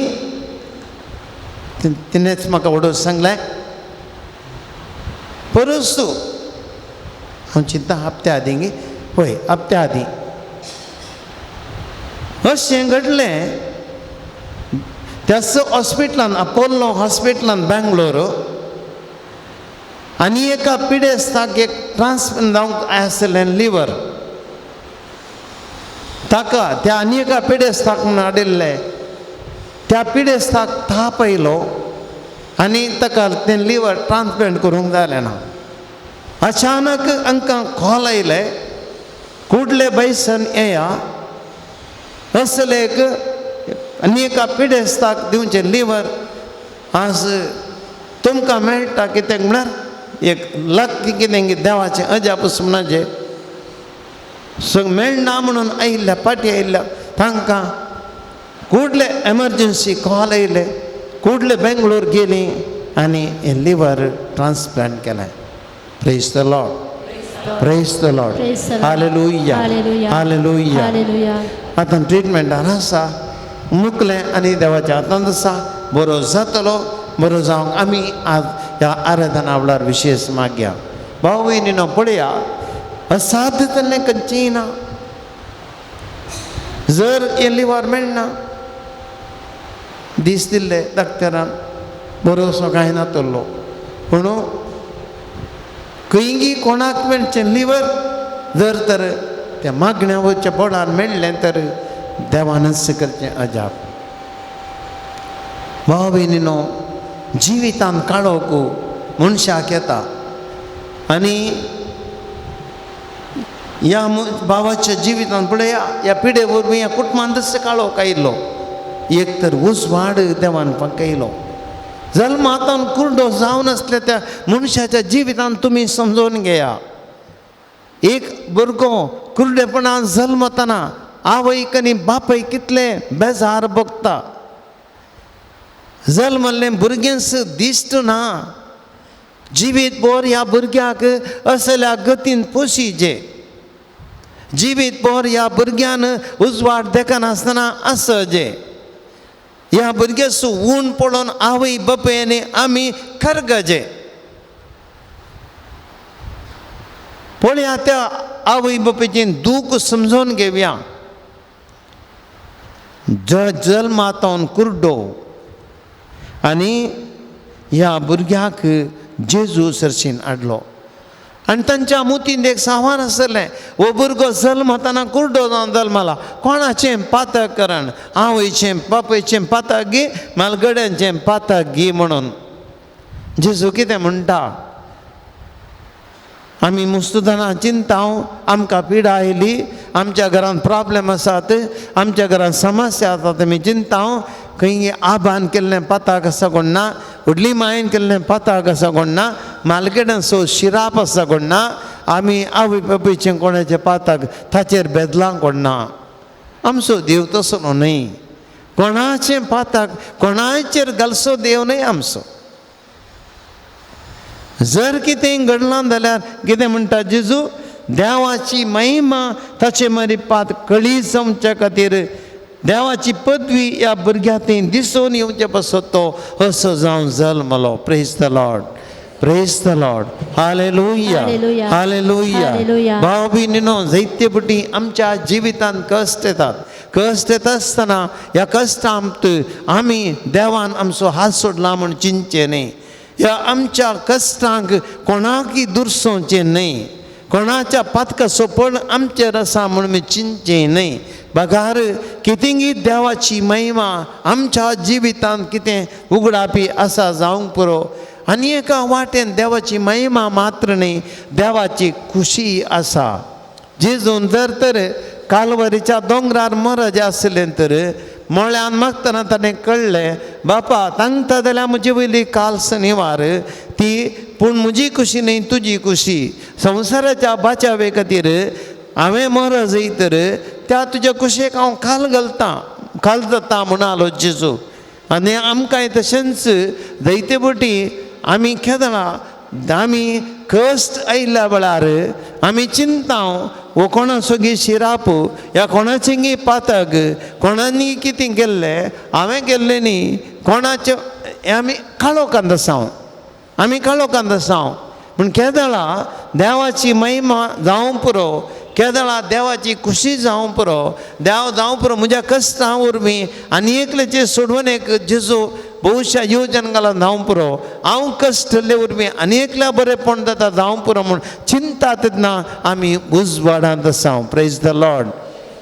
तिणेंच म्हाका वडोवन सांगलें, परस हांव चिंता हप्त्या आदीं गे, हय हप्त्या आदीं अशें घडलें. त्याच हॉस्पिटलान, अपोलो हॉस्पिटलान बेंगलोर, आनी एका पिडेस्ताक एक ट्रान्सप्लांट जावंक आसलें लिवर, ताका त्या आनी एका पिडेस्ताक म्हूण हाडिल्लें. त्या पिडेस्ताक ताप आयलो आनी ताका तें लिवर ट्रान्सप्लांट करूंक जालें ना. अचानक हांकां कॉल आयले, कुडले बैसन येया असले एक आनी एका पिडेस्ताक दिवचें लिवर आज तुमकां मेळटा. कित्याक म्हळ्यार एक लक कितें देवाचें अजापूस म्हणाचें सग मेळना म्हणून आयिल्ल्या पाटी आयिल्ल्या तांकां कुडले एमर्जन्सी कॉल आयले, कुडले बेंगलोर गेली आनी हें लिवर ट्रान्सप्लांट केलें. Praise the Lord, praise the Lord, Praise the Lord. Hallelujah, hallelujah. Hallelujah. Hallelujah. आतां ट्रिटमेंटार आसा मुकलें आनी देवाच्या हातांत आसा. बरो जातलो, बरो जावंक आमी आज ह्या आराधना वेळार विशेश मागया. भाव भयणीनो पळया, असाध्य जाल्लें खंयचेंय ना. जर हें लिवर मेळना दीस दिल्ले डॉक्टरान बरोसो कांय नातलो, पूण खंयगी कोणाक मेळचें लिवर जर तर त्या मागण्या वयच्या बोडान मेळ्ळें तर देवानच करचें अजाप. भाव भयणीनो जिवितान काळोख मनशाक येता आनी ह्या भावाच्या जिवितान पळया ह्या पिडे वरवीं ह्या कुटुंबांतच काळोख आयिल्लो. एक तर उजवाड देवान पकयलो. जल्मातान कुर्डो जावन आसल्या त्या मनशाच्या जिवितान तुमी समजून घेया. एक भुरगो कुर्डेपणान जल्मतना आवयक आनी बापय कितले बेजार भोगता. जल्मल्लें भुरगेंच दिश्ट ना. जिवीत भर ह्या भुरग्याक असल्या गतीन पोशिजे. जिवीत भर ह्या भुरग्यान उजवाड देखनासतना आसजे. ह्या भुरग्याचो ऊन पडोवन आवय बापूय आनी आमी खरगजे. पळया त्या आवय बापायचें दूख समजून घेवया. जल्मातून कुर्डो आनी ह्या भुरग्याक जेजू सरशीन हाडलो आनी तांच्या मुतींत एक सावान आसलें, हो भुरगो जल्मतना कुर्डो जावन जल्मला, कोणाचें पातक करण, आवयचें बापायचें पातक गी म्हालगड्यांचें पातक गी म्हणून. जेजू कितें म्हणटा, आमी मुस्तुदाना चिंता, आमकां पिडा आयली, आमच्या घरांत प्रॉब्लेम आसात, आमच्या घरांत समस्या आसात, आमी चिंता खंय आबान केल्लें पाताक आसा कोण ना, व्हडली मायेन केल्लें पाताक आसा कोण ना, मालगेडांचो शिराप आसा कोण ना, आमी आवय बापायचें कोणाचें पाताक ताचेर बेदलां कोण ना. आमचो देव तसो न्हय, कोणाचें पाताक कोणाचेर घालचो देव न्हय आमचो. जर कितें घडलां जाल्यार कितें म्हणटा जेजू, देवाची महिमा ताचे मरिपात कळी जावच्या खातीर देवाची पदवी ह्या भुरग्या थंय दिसून येवचे पासत तो असो जावन जल्मलो. Praise the Lord, praise the Lord, hallelujah, hallelujah. Hallelujah. Hallelujah. भाव भयणीनो जायते फावटी आमच्या जिवितांत कश्ट येतात. कश्ट येता आसतना ह्या कश्टांत आमी देवान आमचो हात सोडला म्हूण चिंतचें न्हय. ह्या आमच्या कश्टांक कोणाकय दुरसोवचें न्हय, कोणाच्या पातकाचो पण आमचेर आसा म्हूण आमी चिंतचें न्हय. बगार कितेंगी देवाची महिमा आमच्या जिवितांत कितें उगडापी आसा जावंक पुरो. आनी एका वाटेन देवाची महिमा मात्र न्हय, देवाची खुशी आसा. जेजून जर तर कालवरीच्या दोंगरार मरज आसलें तर मळ्यान मागतना ताणें कळ्ळें, बापा तांगता जाल्यार म्हजे वयली काल शनिवार ती, पूण म्हजी खुशी न्हय तुजी खुशी. संवसाराच्या बाचावे खातीर हांवें मरज तर त्या तुज्या खुशयेक हांव खाल घालतां, खाल जाता म्हणालो जेजू. आनी आमकांय तशेंच जायते फावटी आमी केदळा आमी कश्ट आयिल्ल्या वेळार आमी चिंता वो कोणाचो गी शिराप ह्या कोणाचें गी पातक, कोणानी कितें केल्लें, हांवें केल्लें न्ही, कोणाचें, आमी काळोखांत आसा, आमी काळोखांत आसा. पूण केदळा देवाची महिमा जावं पुरो, केदळा देवाची खुशी जावं पुरो, देव जावं पुरो म्हज्या कश्टां वरवीं आनी एकल्याचें सोडून एक जेजू भविश्या योजन घालून जावं पुरो, हांव कश्टले वरवीं आनी एकल्या बरेंपण जाता जावं पुरो म्हूण चिंता तेन्ना आमी उजवाडांत आसा. Praise the Lord,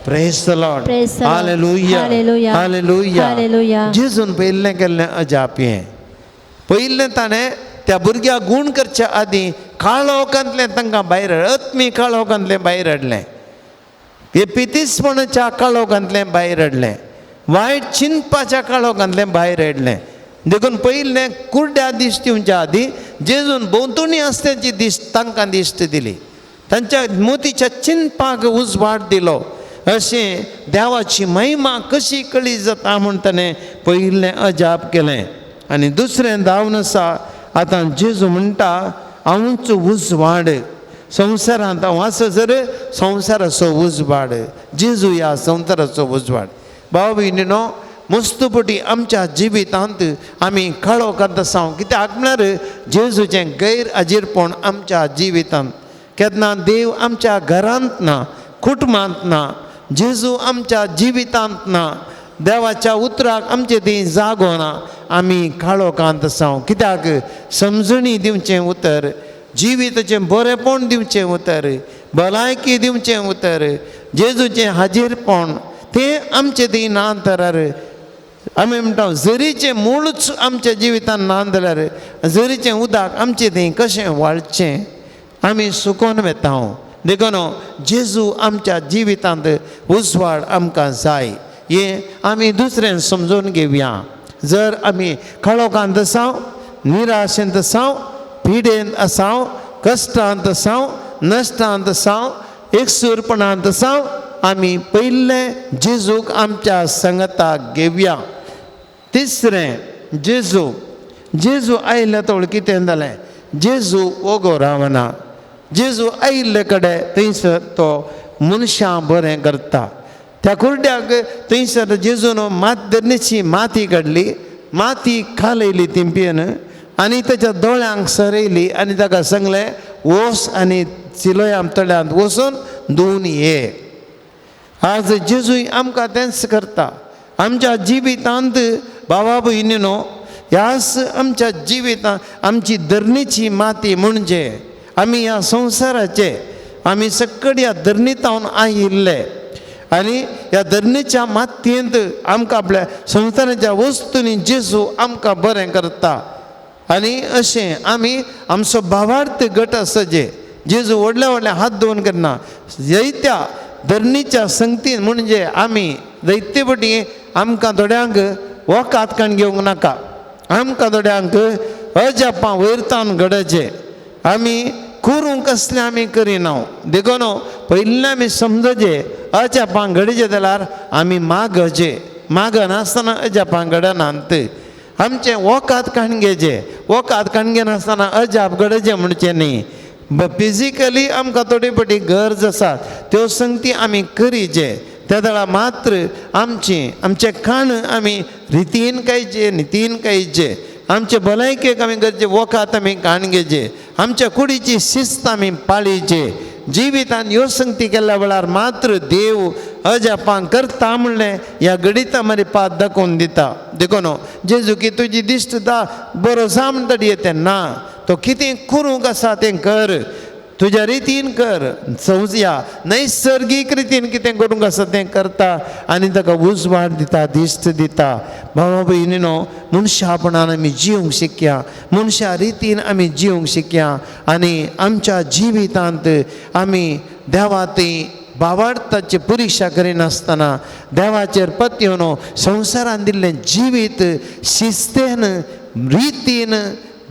praise the Lord, Praise the Lord. Hallelujah, hallelujah. Hallelujah. Hallelujah. जेजून पयिल्लें केल्लें अजाप हें. पयिल्लें ताणें त्या भुरग्याक गूण करच्या आदीं काळोखांतलें तांकां भायर, आत्मी काळोखांतलें भायर हाडलें. हे पितीसपणाच्या काळोखांतलें भायर हाडलें, वायट चिंतपाच्या काळोखांतलें भायर हाडलें. देखून पयलें कुर्ड्या दिश्ट दिवच्या आदीं जेजून भोंवतणी आसत्यांची दिश्ट तांकां दिश्ट दिली, तांच्या मोतीच्या चिंतपाक उजवाड दिलो. अशें देवाची महिमा कशी कळी जाता म्हूण ताणें पयलें अजाप केलें. आनी दुसरें धांवन आसा, आतां जेजू म्हणटा हांवूच उजवाड संवसारांत, हांव आसा जर संवसाराचो उजवाड. जेजू ह्या संवसाराचो उजवाड. भाव भयणीनो, मस्तपटी आमच्या जिवितांत आमी काळोखांत आसा. कित्याक म्हळ्यार जेजूचें गैर हाजीरपण आमच्या जिवितांत. केन्ना देव आमच्या घरांत ना, कुटुंबांत ना, जेजू आमच्या जिवितांत ना, देवाच्या उतराक आमचे थंय जागो ना, आमी काळोखांत आसा. कित्याक समजणी दिवचें उतर, जिविताचें बरेंपण दिवचें उतर, भलायकी दिवचें उतर, जेजूचें हाजीरपण तें आमचें थंय ना तर आमी म्हणटा जरीचें मूळच आमच्या जिवितांत ना जाल्यार जरीचें उदक आमचें थंय कशें वाळचें, आमी सुकोन वेता. देखून जेजू आमच्या जिवितांत उजवाड आमकां जाय हें आमी दुसऱ्यान समजून घेवया. जर आमी काळोखांत आसाव, निराशेंत आसाव, पिडेंत आसाव, कश्टांत आसाव, नश्टांत आसाव, एकसूरपणांत आसाव, आमी पयलें जेजूक आमच्या संगताक घेवया. तिसरें, जेजू जेजू आयिल्ले तोळ कितें जालें, जेजू ओगो रावना. जेजू आयिल्ले कडेन थंयसर तो मनशां बरें करता. त्या कुर्ड्याक थंयसर जेजून धरणीची माती काडली, माती खालयली तिंपयेन आनी ताच्या दोळ्यांक सरयली आनी ताका सांगलें वोस आनी सिलोयाम तळ्यांत वचून धुवन ये. आज जेजूय आमकां तेंच करता. आमच्या जिवितांत बाबा भयणीनो, ह्याच आमच्या जिवितांत आमची धरणीची माती म्हणजे आमी ह्या संवसाराचे, आमी सकड ह्या धरणींत आयिल्ले आनी ह्या धरणीच्या मातयेंत आमकां आपल्या संवसाराच्या वस्तूंनी जेजू आमकां बरें करता. आनी अशें आमी आमचो भावार्थ गट आसा जे जेजू व्हडले व्हडले हात धुवन करना, जैत्या धरणीच्या संगतीन म्हणजे आमी दैत्य पटी आमकां थोड्यांक वकात काण घेवंक नाका, आमकां थोड्यांक अजापां वयरतावन घडचे आमी करूंक कसलें आमी करिना. देखून पयलीं आमी समजचे अजापां घडचे जाल्यार आमी मागचे, मागनासतना अजापां घडनात. आमचें वकात काण घेवचें, वकात काण घेनासतना अजाप घडचें म्हणचें न्ही. फिजिकली आमकां थोडी पटी गरज आसा त्यो संगती आमी करीचे, त्या वेळार मात्र आमची आमचें खाण आमी रितीन खायचें, नितीन खायचें, आमचे भलायकेक आमी गरजे वखात आमी काण घेवचें, आमच्या कुडीची शिस्त आमी पाळीचे. जिवितान ह्यो संगती केल्ल्या वेळार मात्र देव अजापां करता म्हणलें ह्या गणिता मरे पात दाखोवन दिता. देखून जेजू की तुजी दिश्ट दा बरो जा म्हणटा येते ना, तो कितें करूंक आसा तें कर, तुज्या रितीन कर, समजया नैसर्गीक रितीन कितें करूंक आसा तें करता आनी ताका उजवाड दिता, दिश्ट दिता. भावा भयणीनो, मनशापणान आमी जिवंक शिकया, मनशा रितीन आमी जिवंक शिकया आनी आमच्या जिवितांत आमी देवा थंय भावार्थाची परिक्षा करिनासतना देवाचेर पत्योन संवसारान दिल्लें जिवीत शिस्तेन, रितीन,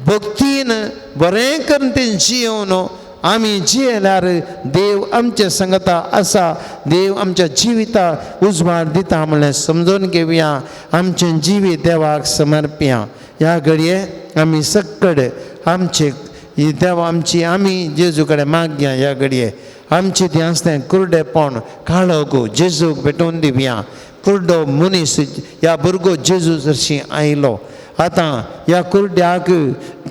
भक्तीन बरें करून तें जियोवन आमी जियेल्यार देव आमचे संगता आसा, देव आमच्या जिविताक उजवाड दिता म्हणलें समजून घेवया. आमचें जिवीत देवाक समर्पया. ह्या घडये आमी सक्कड आमचे देवा आमची आमी जेजू कडेन मागया. ह्या घडये आमचें तें आसलें कुर्डेपण काळोख जेजूक भेटोवन दिवया. कुर्डो मनीस ह्या भुरगो जेजू जरशी आयलो, आतां ह्या कुर्ड्याक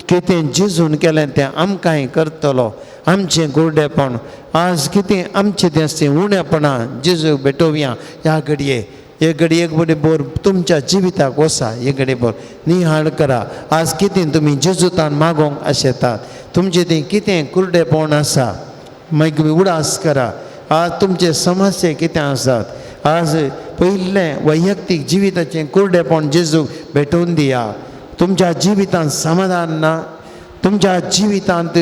कितें जेजून केलें तें आमकांय करतलो. आमचें कुर्डेपण आज कितें आमचें तें आसतें उणेपणां जेजूक भेटोवया. ह्या घडये एक घडी एक बडी बोर तुमच्या जिविताक वसा, एक घडी बोर निहाळ करा. आज कितें तुमी जेजूतान मागोवंक आशेतात, तुमचें तें कितें कुर्डेपण आसा मागीर उडास करा. आज तुमचे समस्या कितें आसात, आज पयलें वैयक्तीक जिविताचें कुर्डेपण जेजूक भेटोवन दिया. तुमच्या जिवितांत समाधान ना, तुमच्या जिवितांत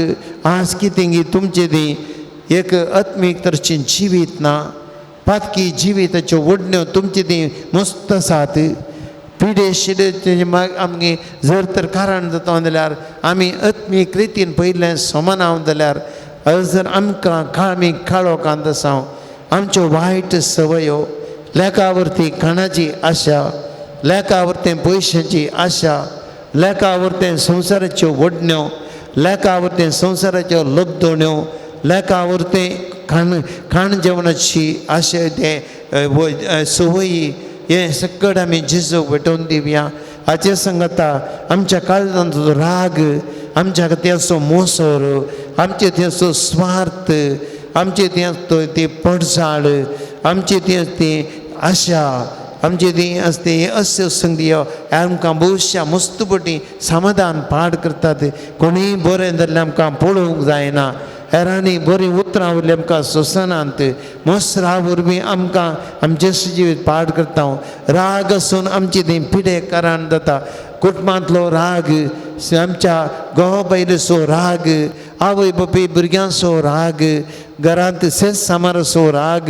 आज कितें तुमचें ती एक आत्मीक तरचें जिवीत ना, पातकी जिविताच्यो ओडण्यो तुमची ती मस्त आसात. पिडे शिडे आमगे जर तर कारण जाता जाल्यार आमी आत्मीक रितीन पयलें समान जाल्यार जर आमकां आमी काळोखांत आसा, आमच्यो वायट सवयो, लेखावरती खाणाची आशा, लेखावरती पयशांची आशा, लेखावरती संवसाराच्यो ओडण्यो, लेखावरती संवसाराच्यो लब्दोण्यो, लेखावरती खाण खाण जेवणाची आशा ते संवयी, हें सगळें आमी जेजूक भेटोवन दिवया. हाचे संगता आमच्या काळजांतलो राग, आमच्या खातीर मोसोर, आमचे थंयसो स्वार्थ, आमचे थंय ती पडसाळ, आमचे थंय ती आशा, आमचे ती आसते अश्यो संगती आमकां भविश्या मस्त पटी समाधान पाड करतात. कोणीय बरें जाल्यार आमकां पळोवंक जायना, हेरांनी बरीं उतरां उरलीं आमकां सोंसनात, मोसरा वरवीं आमकां आमचें जिवीत पाड करता. राग आसून आमची ती पिडे कारण जाता. कुटुंबांतलो राग, आमच्या घोव बायलेचो राग, आवय बापूय भुरग्यांचो राग, घरांत शेत सामाराचो राग,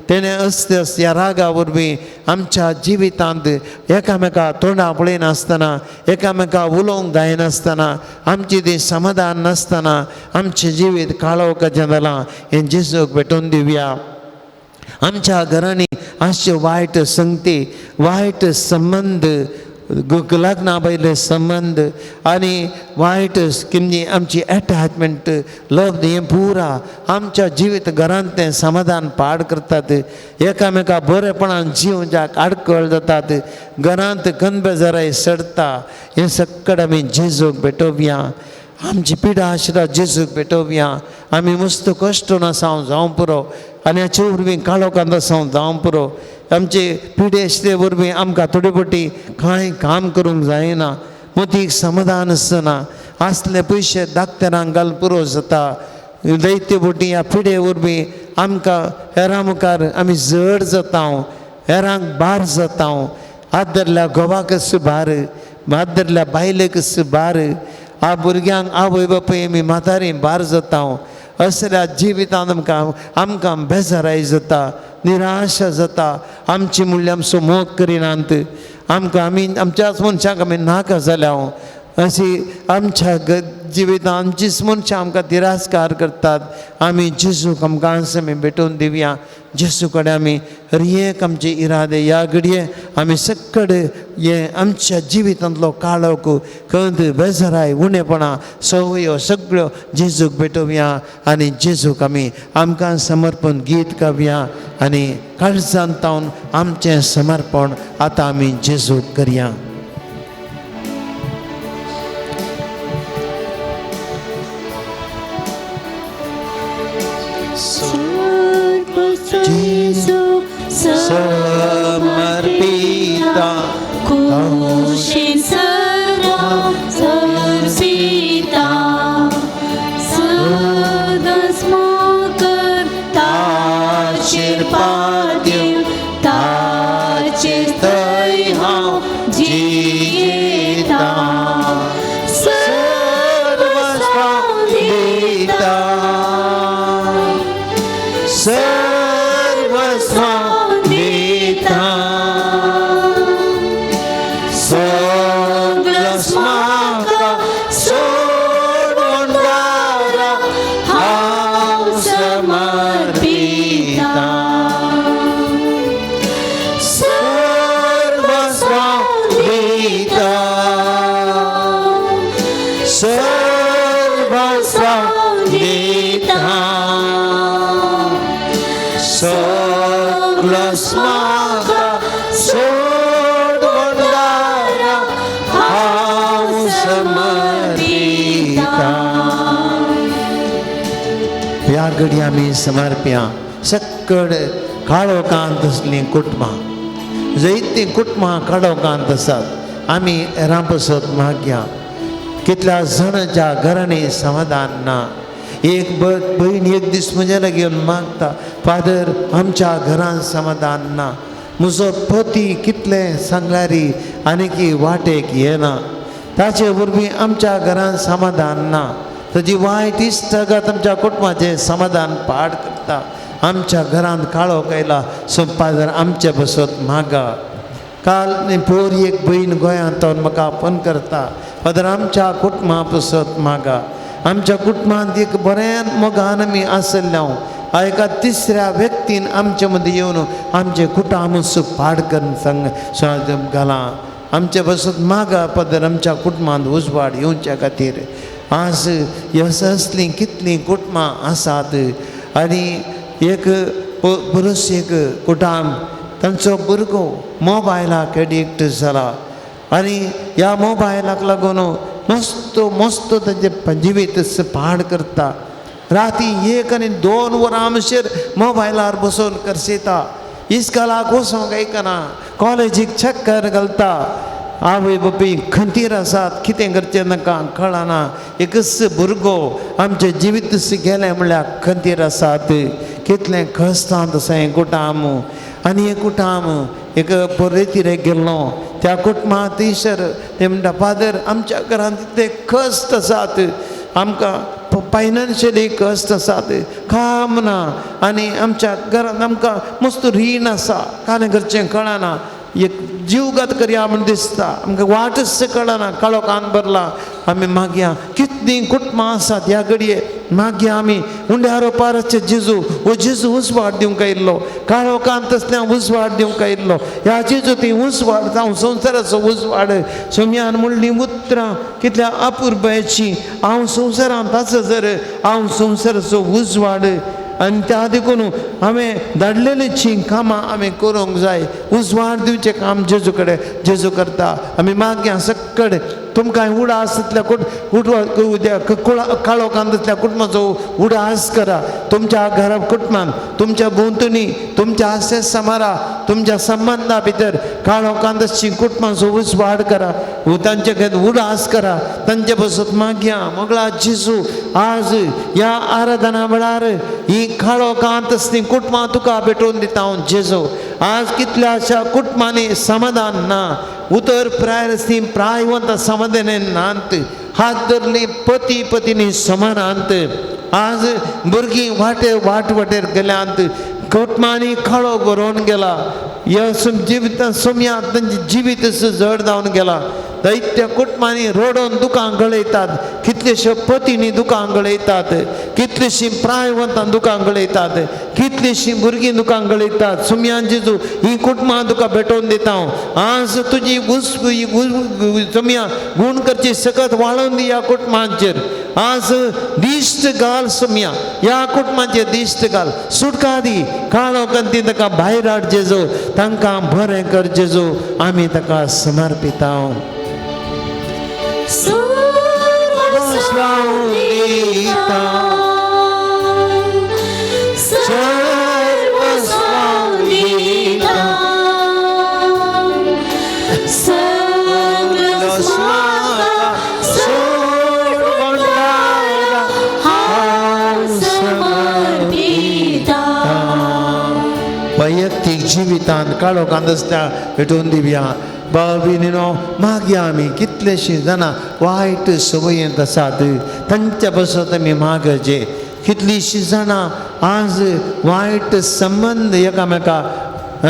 तेणें असते असते ह्या रागा वरवीं आमच्या जिवितांत एकामेका तोंडां पळयनासतना, एकामेका उलोवंक जायनासतना, आमची ती समाधान नासतना आमचें जिवीत काळोखाचें जालां. हें जेजूक भेटोवन दिवया. आमच्या घरांनी आसच्यो वायट संगती, वायट संबंद, लग्ना पयले संबंद आनी वायट किमजी आमची एटॅचमेंट, लव, हें पुरा आमच्या जिवीत घरांत तें समाधान पाड करतात. एकामेका बरेपणान जिवच्याक आडखळ जातात, घरांत गनबेजाराय सडटा. हें सगळें आमी जेजूक भेटोवया. आमची पिडा आशिल्ल्या जेजूक भेटोवया. आमी मस्त कश्ट आसा जावं पुरो आनी हाचे वरवीं काळोखांत आसा जावं पुरो. आमचे पिडे आशिल्ले वरवीं आमकां थोडे फावटी कांय काम करूंक जायना, मतीक समाधान आसना, आसले पयशे दाक्तरांक घालून पुरो जाता. जायते फावटी ह्या पिडे वरवीं आमकां हेरां मुखार आमी जड जाता, हेरांक भार जाता. हात धरल्या घोवाक भार, हात धरल्या बायलेक भार, आ भुरग्यांक आवय बापूय आमी म्हातारी भार जाता. असल्या जिवितांत आमकां आमकां बेजाराय जाता, निराशा जाता. आमची म्हणल्यार आमचो मोग करिनात, आमकां आमी आमच्याच मनशांक आमी नाका जाल्या. अशी आमच्या जिवितांत आमचीच मनशां आमकां तिरस्कार करतात. आमी जेजूक आमकां आमी भेटोवन दिवया. जेजू कडेन आमी हर एक आमचे इरादे ह्या घडये आमी सगळे हे आमच्या जिवितांतलो काळोख, कंद, बेजाराय, उणेपणां, संवयो सगळ्यो जेजूक भेटोवया आनी जेजूक आमी आमकां समर्पण गीत गावया आनी काळजांत तावन आमचें समर्पण आतां आमी जेजूक करया. समर्पिता खुशी समर्पिता सदस्मकर ताचेर पाद्य ताचेर थंय हांव जियेता सर्वस्व दिता, सर्वस्व दिता, सगळोच म्हाका सोडून दारा हांव समर्पिता, सर्वस्व दिता, सर्वस्व दिता, सगळोच म्हाका सोडून दारा हांव समर्पिता. ह्या घडये आमी समर्प्या सक्कड काळोखांत आसलीं कुटुंबां, जायतीं कुटुंबां काळोखांत आसात. आमी हेरां पासत मागया. कितल्या जाणांच्या घरांनी समाधान ना. एक भयण एक दीस म्हज्या लागीं येवन मागता, फादर आमच्या घरांत समाधान ना, म्हजो पती कितलें सांगल्यार आनीक वाटेक येना, ताचे वरवीं आमच्या घरांत समाधान ना, ताजी वायट इश्टागत आमच्या कुटुंबाचें समाधान पाड करता. आमच्या घरांत काळोख आयला सो फादर आमचे बसत मागा. काल पोर एक भयण गोंयांत म्हाका फोन करता, फादर आमच्या कुटुंबा पसत मागा. आमच्या कुटुंबांत एक बऱ्यान मोगान आमी आसले हांव एका तिसऱ्या व्यक्तीन आमचे मदीं येवन आमचें कुटुंब पाड करून सांग घालां. आमचे बसत मागा फादर आमच्या कुटुंबांत उजवाड येवच्या खातीर. आज असलीं कितलीं कुटुंबां आसात आनी एक पुरूस एक कुटुंब तांचो भुरगो मोबायलाक एडिक्ट जाला आनी ह्या मोबायलाक लागून मस्त मस्त तांचें जिवीत पाड करता. राती 1 आनी 2 वरां आमचेर मोबायलार बसून करसेता, इस्कॉलाक वचोंक आयकना, कॉलेजीक चक्कर घालता. आवय बापूय खंतीर आसात, कितें करचें तांकां कळना. एकच भुरगो आमचें जिवीत गेलें म्हणल्यार खंतीर आसात. कितलें कश्टांत आसा हें कुटुंब. आनी हें कुटुंब एक परेतीर गेल्लो त्या कुटुंबांत थंयसर ते म्हणटा फादर आमच्या घरांत इतले कश्ट आसात, आमकां फायनान्शियली कश्ट आसात, काम ना आनी आमच्या घरांत आमकां मस्त रीण आसा, कांय करचें कळना, एक जीवघात करया म्हूण दिसता, आमकां वाटच कळना, काळोखान भरला. आमी मागया कितलीं कुटुंबां आसात ह्या घडये मागया आमी उंड्या रोपाराचे जेजू हो जेजू उजवाड दिवंक आयिल्लो, काळोखान तसल्या उजवाड दिवंक आयिल्लो. ह्या जेजू ती उजवाड जावं संवसाराचो उजवाड. सोम्यान म्हणलीं उतरां कितल्या अपुरबायेचीं, हांव संवसारांत आसा जर हांव संवसाराचो उजवाड. आनी त्या देखून हांवें धाडलेलीचीं कामां आमी करूंक जाय. उजवाड दिवचें काम जेजू कडेन जेजू करता. आमी मागया सकड तुमकां उडास जातल्या काळोखांत जातल्या कुटुंबाचो उडास करा. तुमच्या घरा कुटुंबान, तुमच्या भोंवतणी, तुमच्या आसे समारा, तुमच्या संबंदा भितर काळोखांत आसची कुटुंबाचो उजवाड करा, तांचे खातीर उडास करा, तांचे बसत मागया. मोगळा जेजू आज ह्या आराधना वेळार ही काळोखांत आसली कुटुंबां तुका भेटोवन दिता हांव जेजू. आज कितल्याशा कुटुंबांनी समाधान ना, उतर प्राय आसली प्रायवंत समाधान नात, हात धरली पती पतीनी समानांत. आज भुरगीं वाटेर वाट वाटेर गेल्यांत, कुटुंबांनी काळो बरोवन गेला, ह्या जिवितान सोम्या तांचें जिवीत जड जावन गेला. दैत्य कुटुंबांनी रडोवन दुकां गळयतात, कितलेश्यो पतीनी दुकां गळयतात, कितलीशीं प्रायवंतां दुकां गळयतात, कितलीशीं भुरगीं दुकां गळयतात. सुम्यान जेजू ही कुटुंबां तुका भेटोवन दिता हांव. आज तुजी सोम्या गूण करची सकत वाळोवन दी ह्या कुटुंबांचेर. आज दिश्ट घाल सोम्या ह्या कुटुंबाचेर, दिश्ट घाल, सुटका दी, काळो कंती ताका भायर हाड जेजू, तांकां बरें कर जेजू. आमी ताका समर्पिता. वैयक्तीक जिवितांत काळोखांत आसल्या भेटोवन दिवया. बाबी न्हिनो मागया आमी कितलेशीं जाणां वायट संवयेंत आसात तांच्या बसत आमी मागचे. कितलींशीं जाणां आज वायट संबंद एकामेका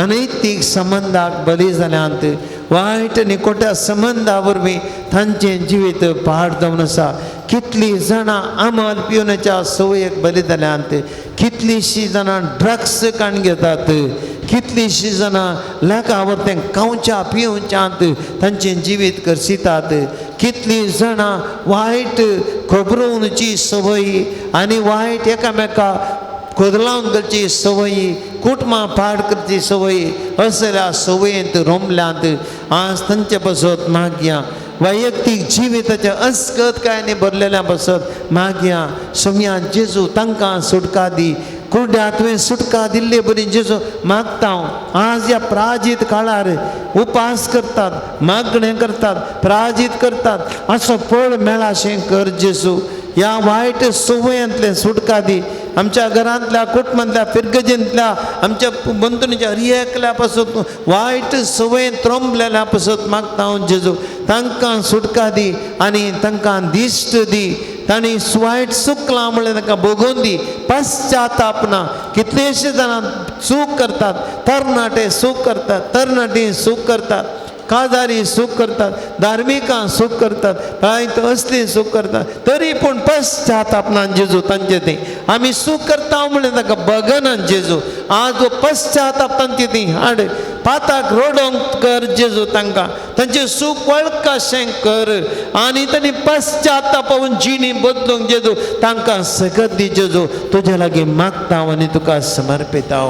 अनैतीक संबंदाक बली जाल्यांत, वायट निकोट्या संबंदा वरवीं तांचें जिवीत पाड जावन आसा. कितलीं जाणां अमल पिवण्याच्या संवयेक बली जाल्यांत, कितलींशीं जाणां ड्रग्स काण घेतात, कितलींशीं जाणां लेखा वरतें खावच्या पिवच्यांत तांचें जिवीत करसितात, कितलीं जाणां वायट खबरोवची संवय आनी वायट एकामेका कोदलावन करची संवय, कुटुंबां पाड करची संवय, असल्या संवयेंत रोमल्यांत. आज तांचे बसत मागया. वैयक्तीक जिविताच्या अस्कत कांय भरलेल्या बसत मागया. सोम्या जेजू तांकां सुटका दी, कुड्ड्या तुवें सुटका दिल्ले बरी जेजू मागता हांव. आज ह्या प्राजीत काळार उपास करतात, मागणें करतात, प्राजीत करतात, असो फळ मेळाशें कर जेजू. ह्या वायट संवयांतलें सुटका दी. आमच्या घरांतल्या कुटुंबांतल्या फिरगजेंतल्या आमच्या बंधुनीच्या हर एकल्या पासून वायट संवय त्रोंबलेल्या पासून मागता हांव जेजू. तांकां सुटका दी आनी तांकां दिश्ट दी. तांणी वायट चुकलां म्हणलें तांकां भोगून दी. पश्चाताप ना. कितलेशे जाणां चूक करतात, तरणाटे चूक करतात, तरणाटी चूक करतात, काजारी चूक करतात, धार्मिकां चूक करतात, कांय असली चूक करतात, तरी पूण पश्चाताप ना जेजू तांचे थंय. आमी चूक करता म्हणलें तांकां बगना जेजू. आज हो पश्चाताप तांचे थंय हाड. पाताक रोडोंक कर जेजू तांकां, तांचें चूक वळखाशें कर आनी तांणी पश्चातापावन जिणी बदलूंक जेजू तांकां सकत दी जेजू. तुज्या लागीं मागता आनी तुका समर्पिता.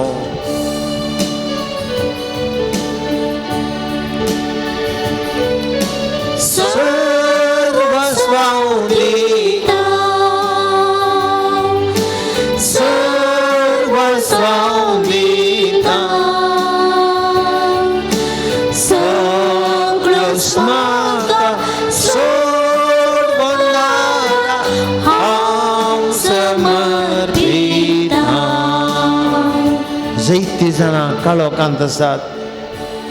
जायतीं जाणां काळोखांत आसात,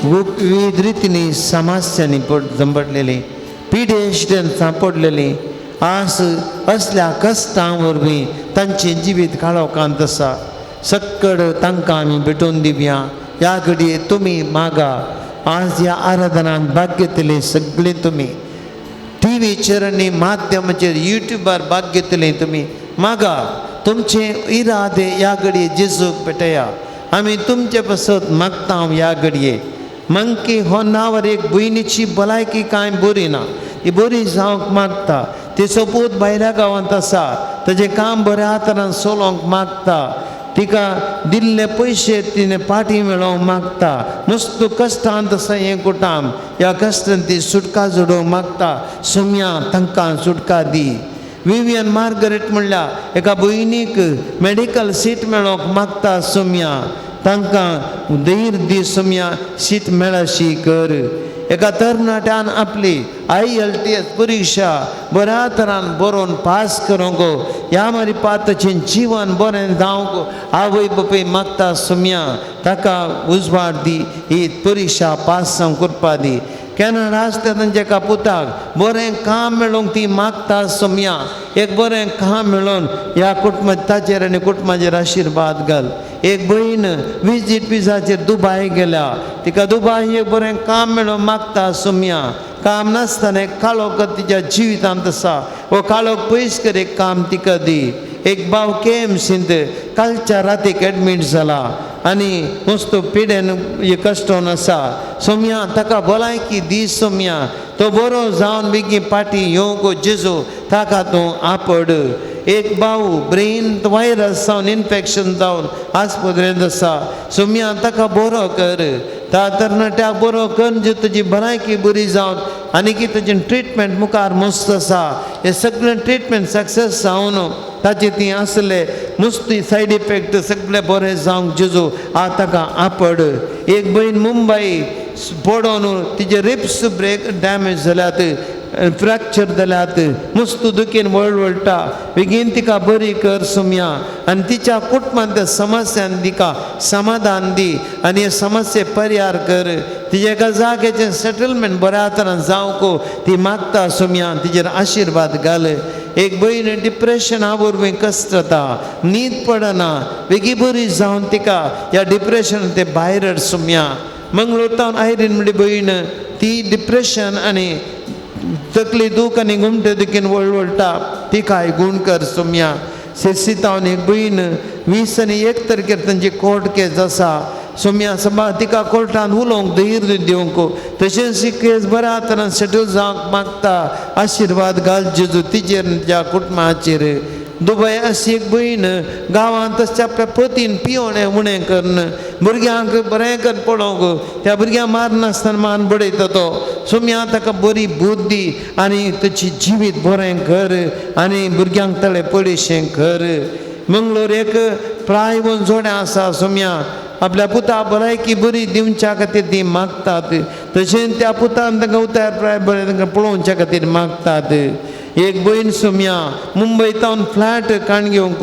विविध रितींनी समस्यांनी जंपडलेली, पिडेस्टेन सांपडलेली. आज असल्या कश्टां वरवीं तांचें जिवीत काळोखांत आसा. सक्कड तांकां आमी भेटोवन दिवया. ह्या घडये तुमी मागा. आज ह्या आराधनान भाग घेतली सगळीं तुमी टिवीचेर आनी माध्यमाचेर युट्यूबार भाग घेतली तुमी मागा. तुमचे इरादे ह्या घडये जेजूक भेटया. आमी तुमचे पासत मागता ह्या घडये. मंकी हो नांवार एक भयणीची भलायकी कांय बरी ना, ती बरी जावंक मागता. तिचो पूत भायल्या गांवांत आसा, ताजें काम बऱ्या तरान चलोवंक मागता. तिका दिल्ले पयशे तिणें पाटी मेळोवंक मागता. मस्त कश्टांत आसा हें कुटाम, ह्या कश्टान ती सुटका जोडोवंक मागता. सोम्या तांकां सुटका दी. विवियन मार्गरेट म्हणल्यार एका भयणीक मेडिकल सीट मेळोवंक मागता. सोम्या तांकां धैर्य दी. सोम्या सीट मेळशी कर. एका तरणाट्यान आपली IELTS परिक्षा बऱ्या तरान बरोवन पास करूंक, ह्या मारी पाताचें जिवन बरें जावंक आवय बापूय मागता. सोम्या ताका उजवाड दी, ही परिक्षा पास जावंक करपा दी. कॅनडा आसता तांच्या एका पुताक बरें काम मेळोवंक ती मागता. सोम्या एक बरें काम मेळोवन ह्या कुटुंबा ताचेर आनी कुटुंबाचेर आशिर्वाद घाल. एक भयण विजीट विजाचेर दुबाय गेल्या, तिका दुबाय एक बरें काम मेळोवंक मागता. सोम्या काम नासतना एक काळोख तिच्या जिवितांत आसा, हो काळोख पयस कर, एक काम तिका दी. एक भाव KMCंत कालच्या रातीक एडमीट जाला आनी मस्त पिडेन कश्टोन आसा. सोम्या ताका भलायकी दी. सोम्या तो बरो जावन बेगीन पाटी येवंक जेजू ताका तूं आपड. एक भाव ब्रेन वायरस जावन इन्फेक्शन जावन आस्पत्रेंत आसा. सोम्या ताका बरो कर. त्या तरणाट्याक बरो कर जे तुजी भलायकी बरी जावन आनी की तुजें ट्रिटमेंट मुखार मस्त आसा. हें सगळें ट्रिटमेंट सक्सेस जावन ताचे ती आसले मस्ती सायड इफेक्ट सगळे बरें जावंक जेजू आ ताका आपड. एक भयण मुंबय पडोन तिजे रिब्स ब्रेक डॅमेज जाल्यात, फ्रॅक्चर जाल्यात, मस्त दुखीन वळवळटा. बेगीन तिका बरी कर सोम्या आनी तिच्या कुटुंबांत त्या समस्यान तिका समाधान दी आनी हे समस्ये परिहार कर. तिच्या एका जाग्याचें सेटलमेंट बऱ्या तरान जावंक ती मागता. सोम्या तिचेर आशिर्वाद घाल. एक भयण डिप्रेशना वरवीं कश्ट जाता, न्हीद पडना, बेगी बरी जावन तिका ह्या डिप्रेशन ते भायर सोम्या. मंगळूर तावन आयरीन म्हणली भयण ती डिप्रेशन आनी तकली दूख आनी घुमटे दुखीन वळवळटा, तिकाय गूण कर सोम्या. सिरसी तावन एक भयण 20 आनी 1 तारखेर तांची कोर्ट केस आसा. सोम्या सभा तिका कोर्टान उलोवंक धैर्य दिवंक, तशेंच ही केस बऱ्या तरान सेटल जावंक मागता. आशिर्वाद घाल जेजू तिचेर तिच्या कुटुंबाचेर. दुबय अशी एक भयण गांवांत तशें आपल्या पतीन पियोणें उणें करून भुरग्यांक बरें कर पळोवंक, त्या भुरग्यांक मारनासतना मान बडयता तो. सोम्या ताका बरी बुद्धी आनी ताची जिवीत बरें कर आनी भुरग्यांक तळे पडीशें कर. मंगळूर एक प्राय जोड्या आसा. सोम्या आपल्या पुता भलायकी बरी दिवच्या खातीर ती मागतात, तशेंच त्या पुतान तांकां उतार प्राय बरें तांकां पळोवच्या खातीर मागतात. एक भयण सोम्या मुंबय तावन फ्लॅट काण घेवंक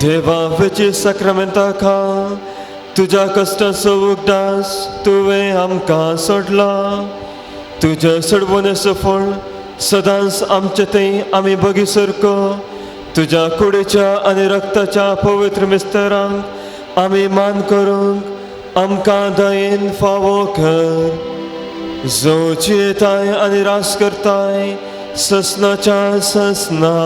देवा वेची साक्रामेंता खाल तुज्या कश्टांचो उगडास तुवें आमकां सोडला. तुज्या सोडवण्याचो फळ सदांच आमचे थंय आमी बगी सारको तुज्या कुडीच्या आनी रक्ताच्या पवित्र मिस्तरांक आमी मान करूंक आमकां दयेन फावो कर. जो जियेताय आनी रास करताय ससनाच्या ससना.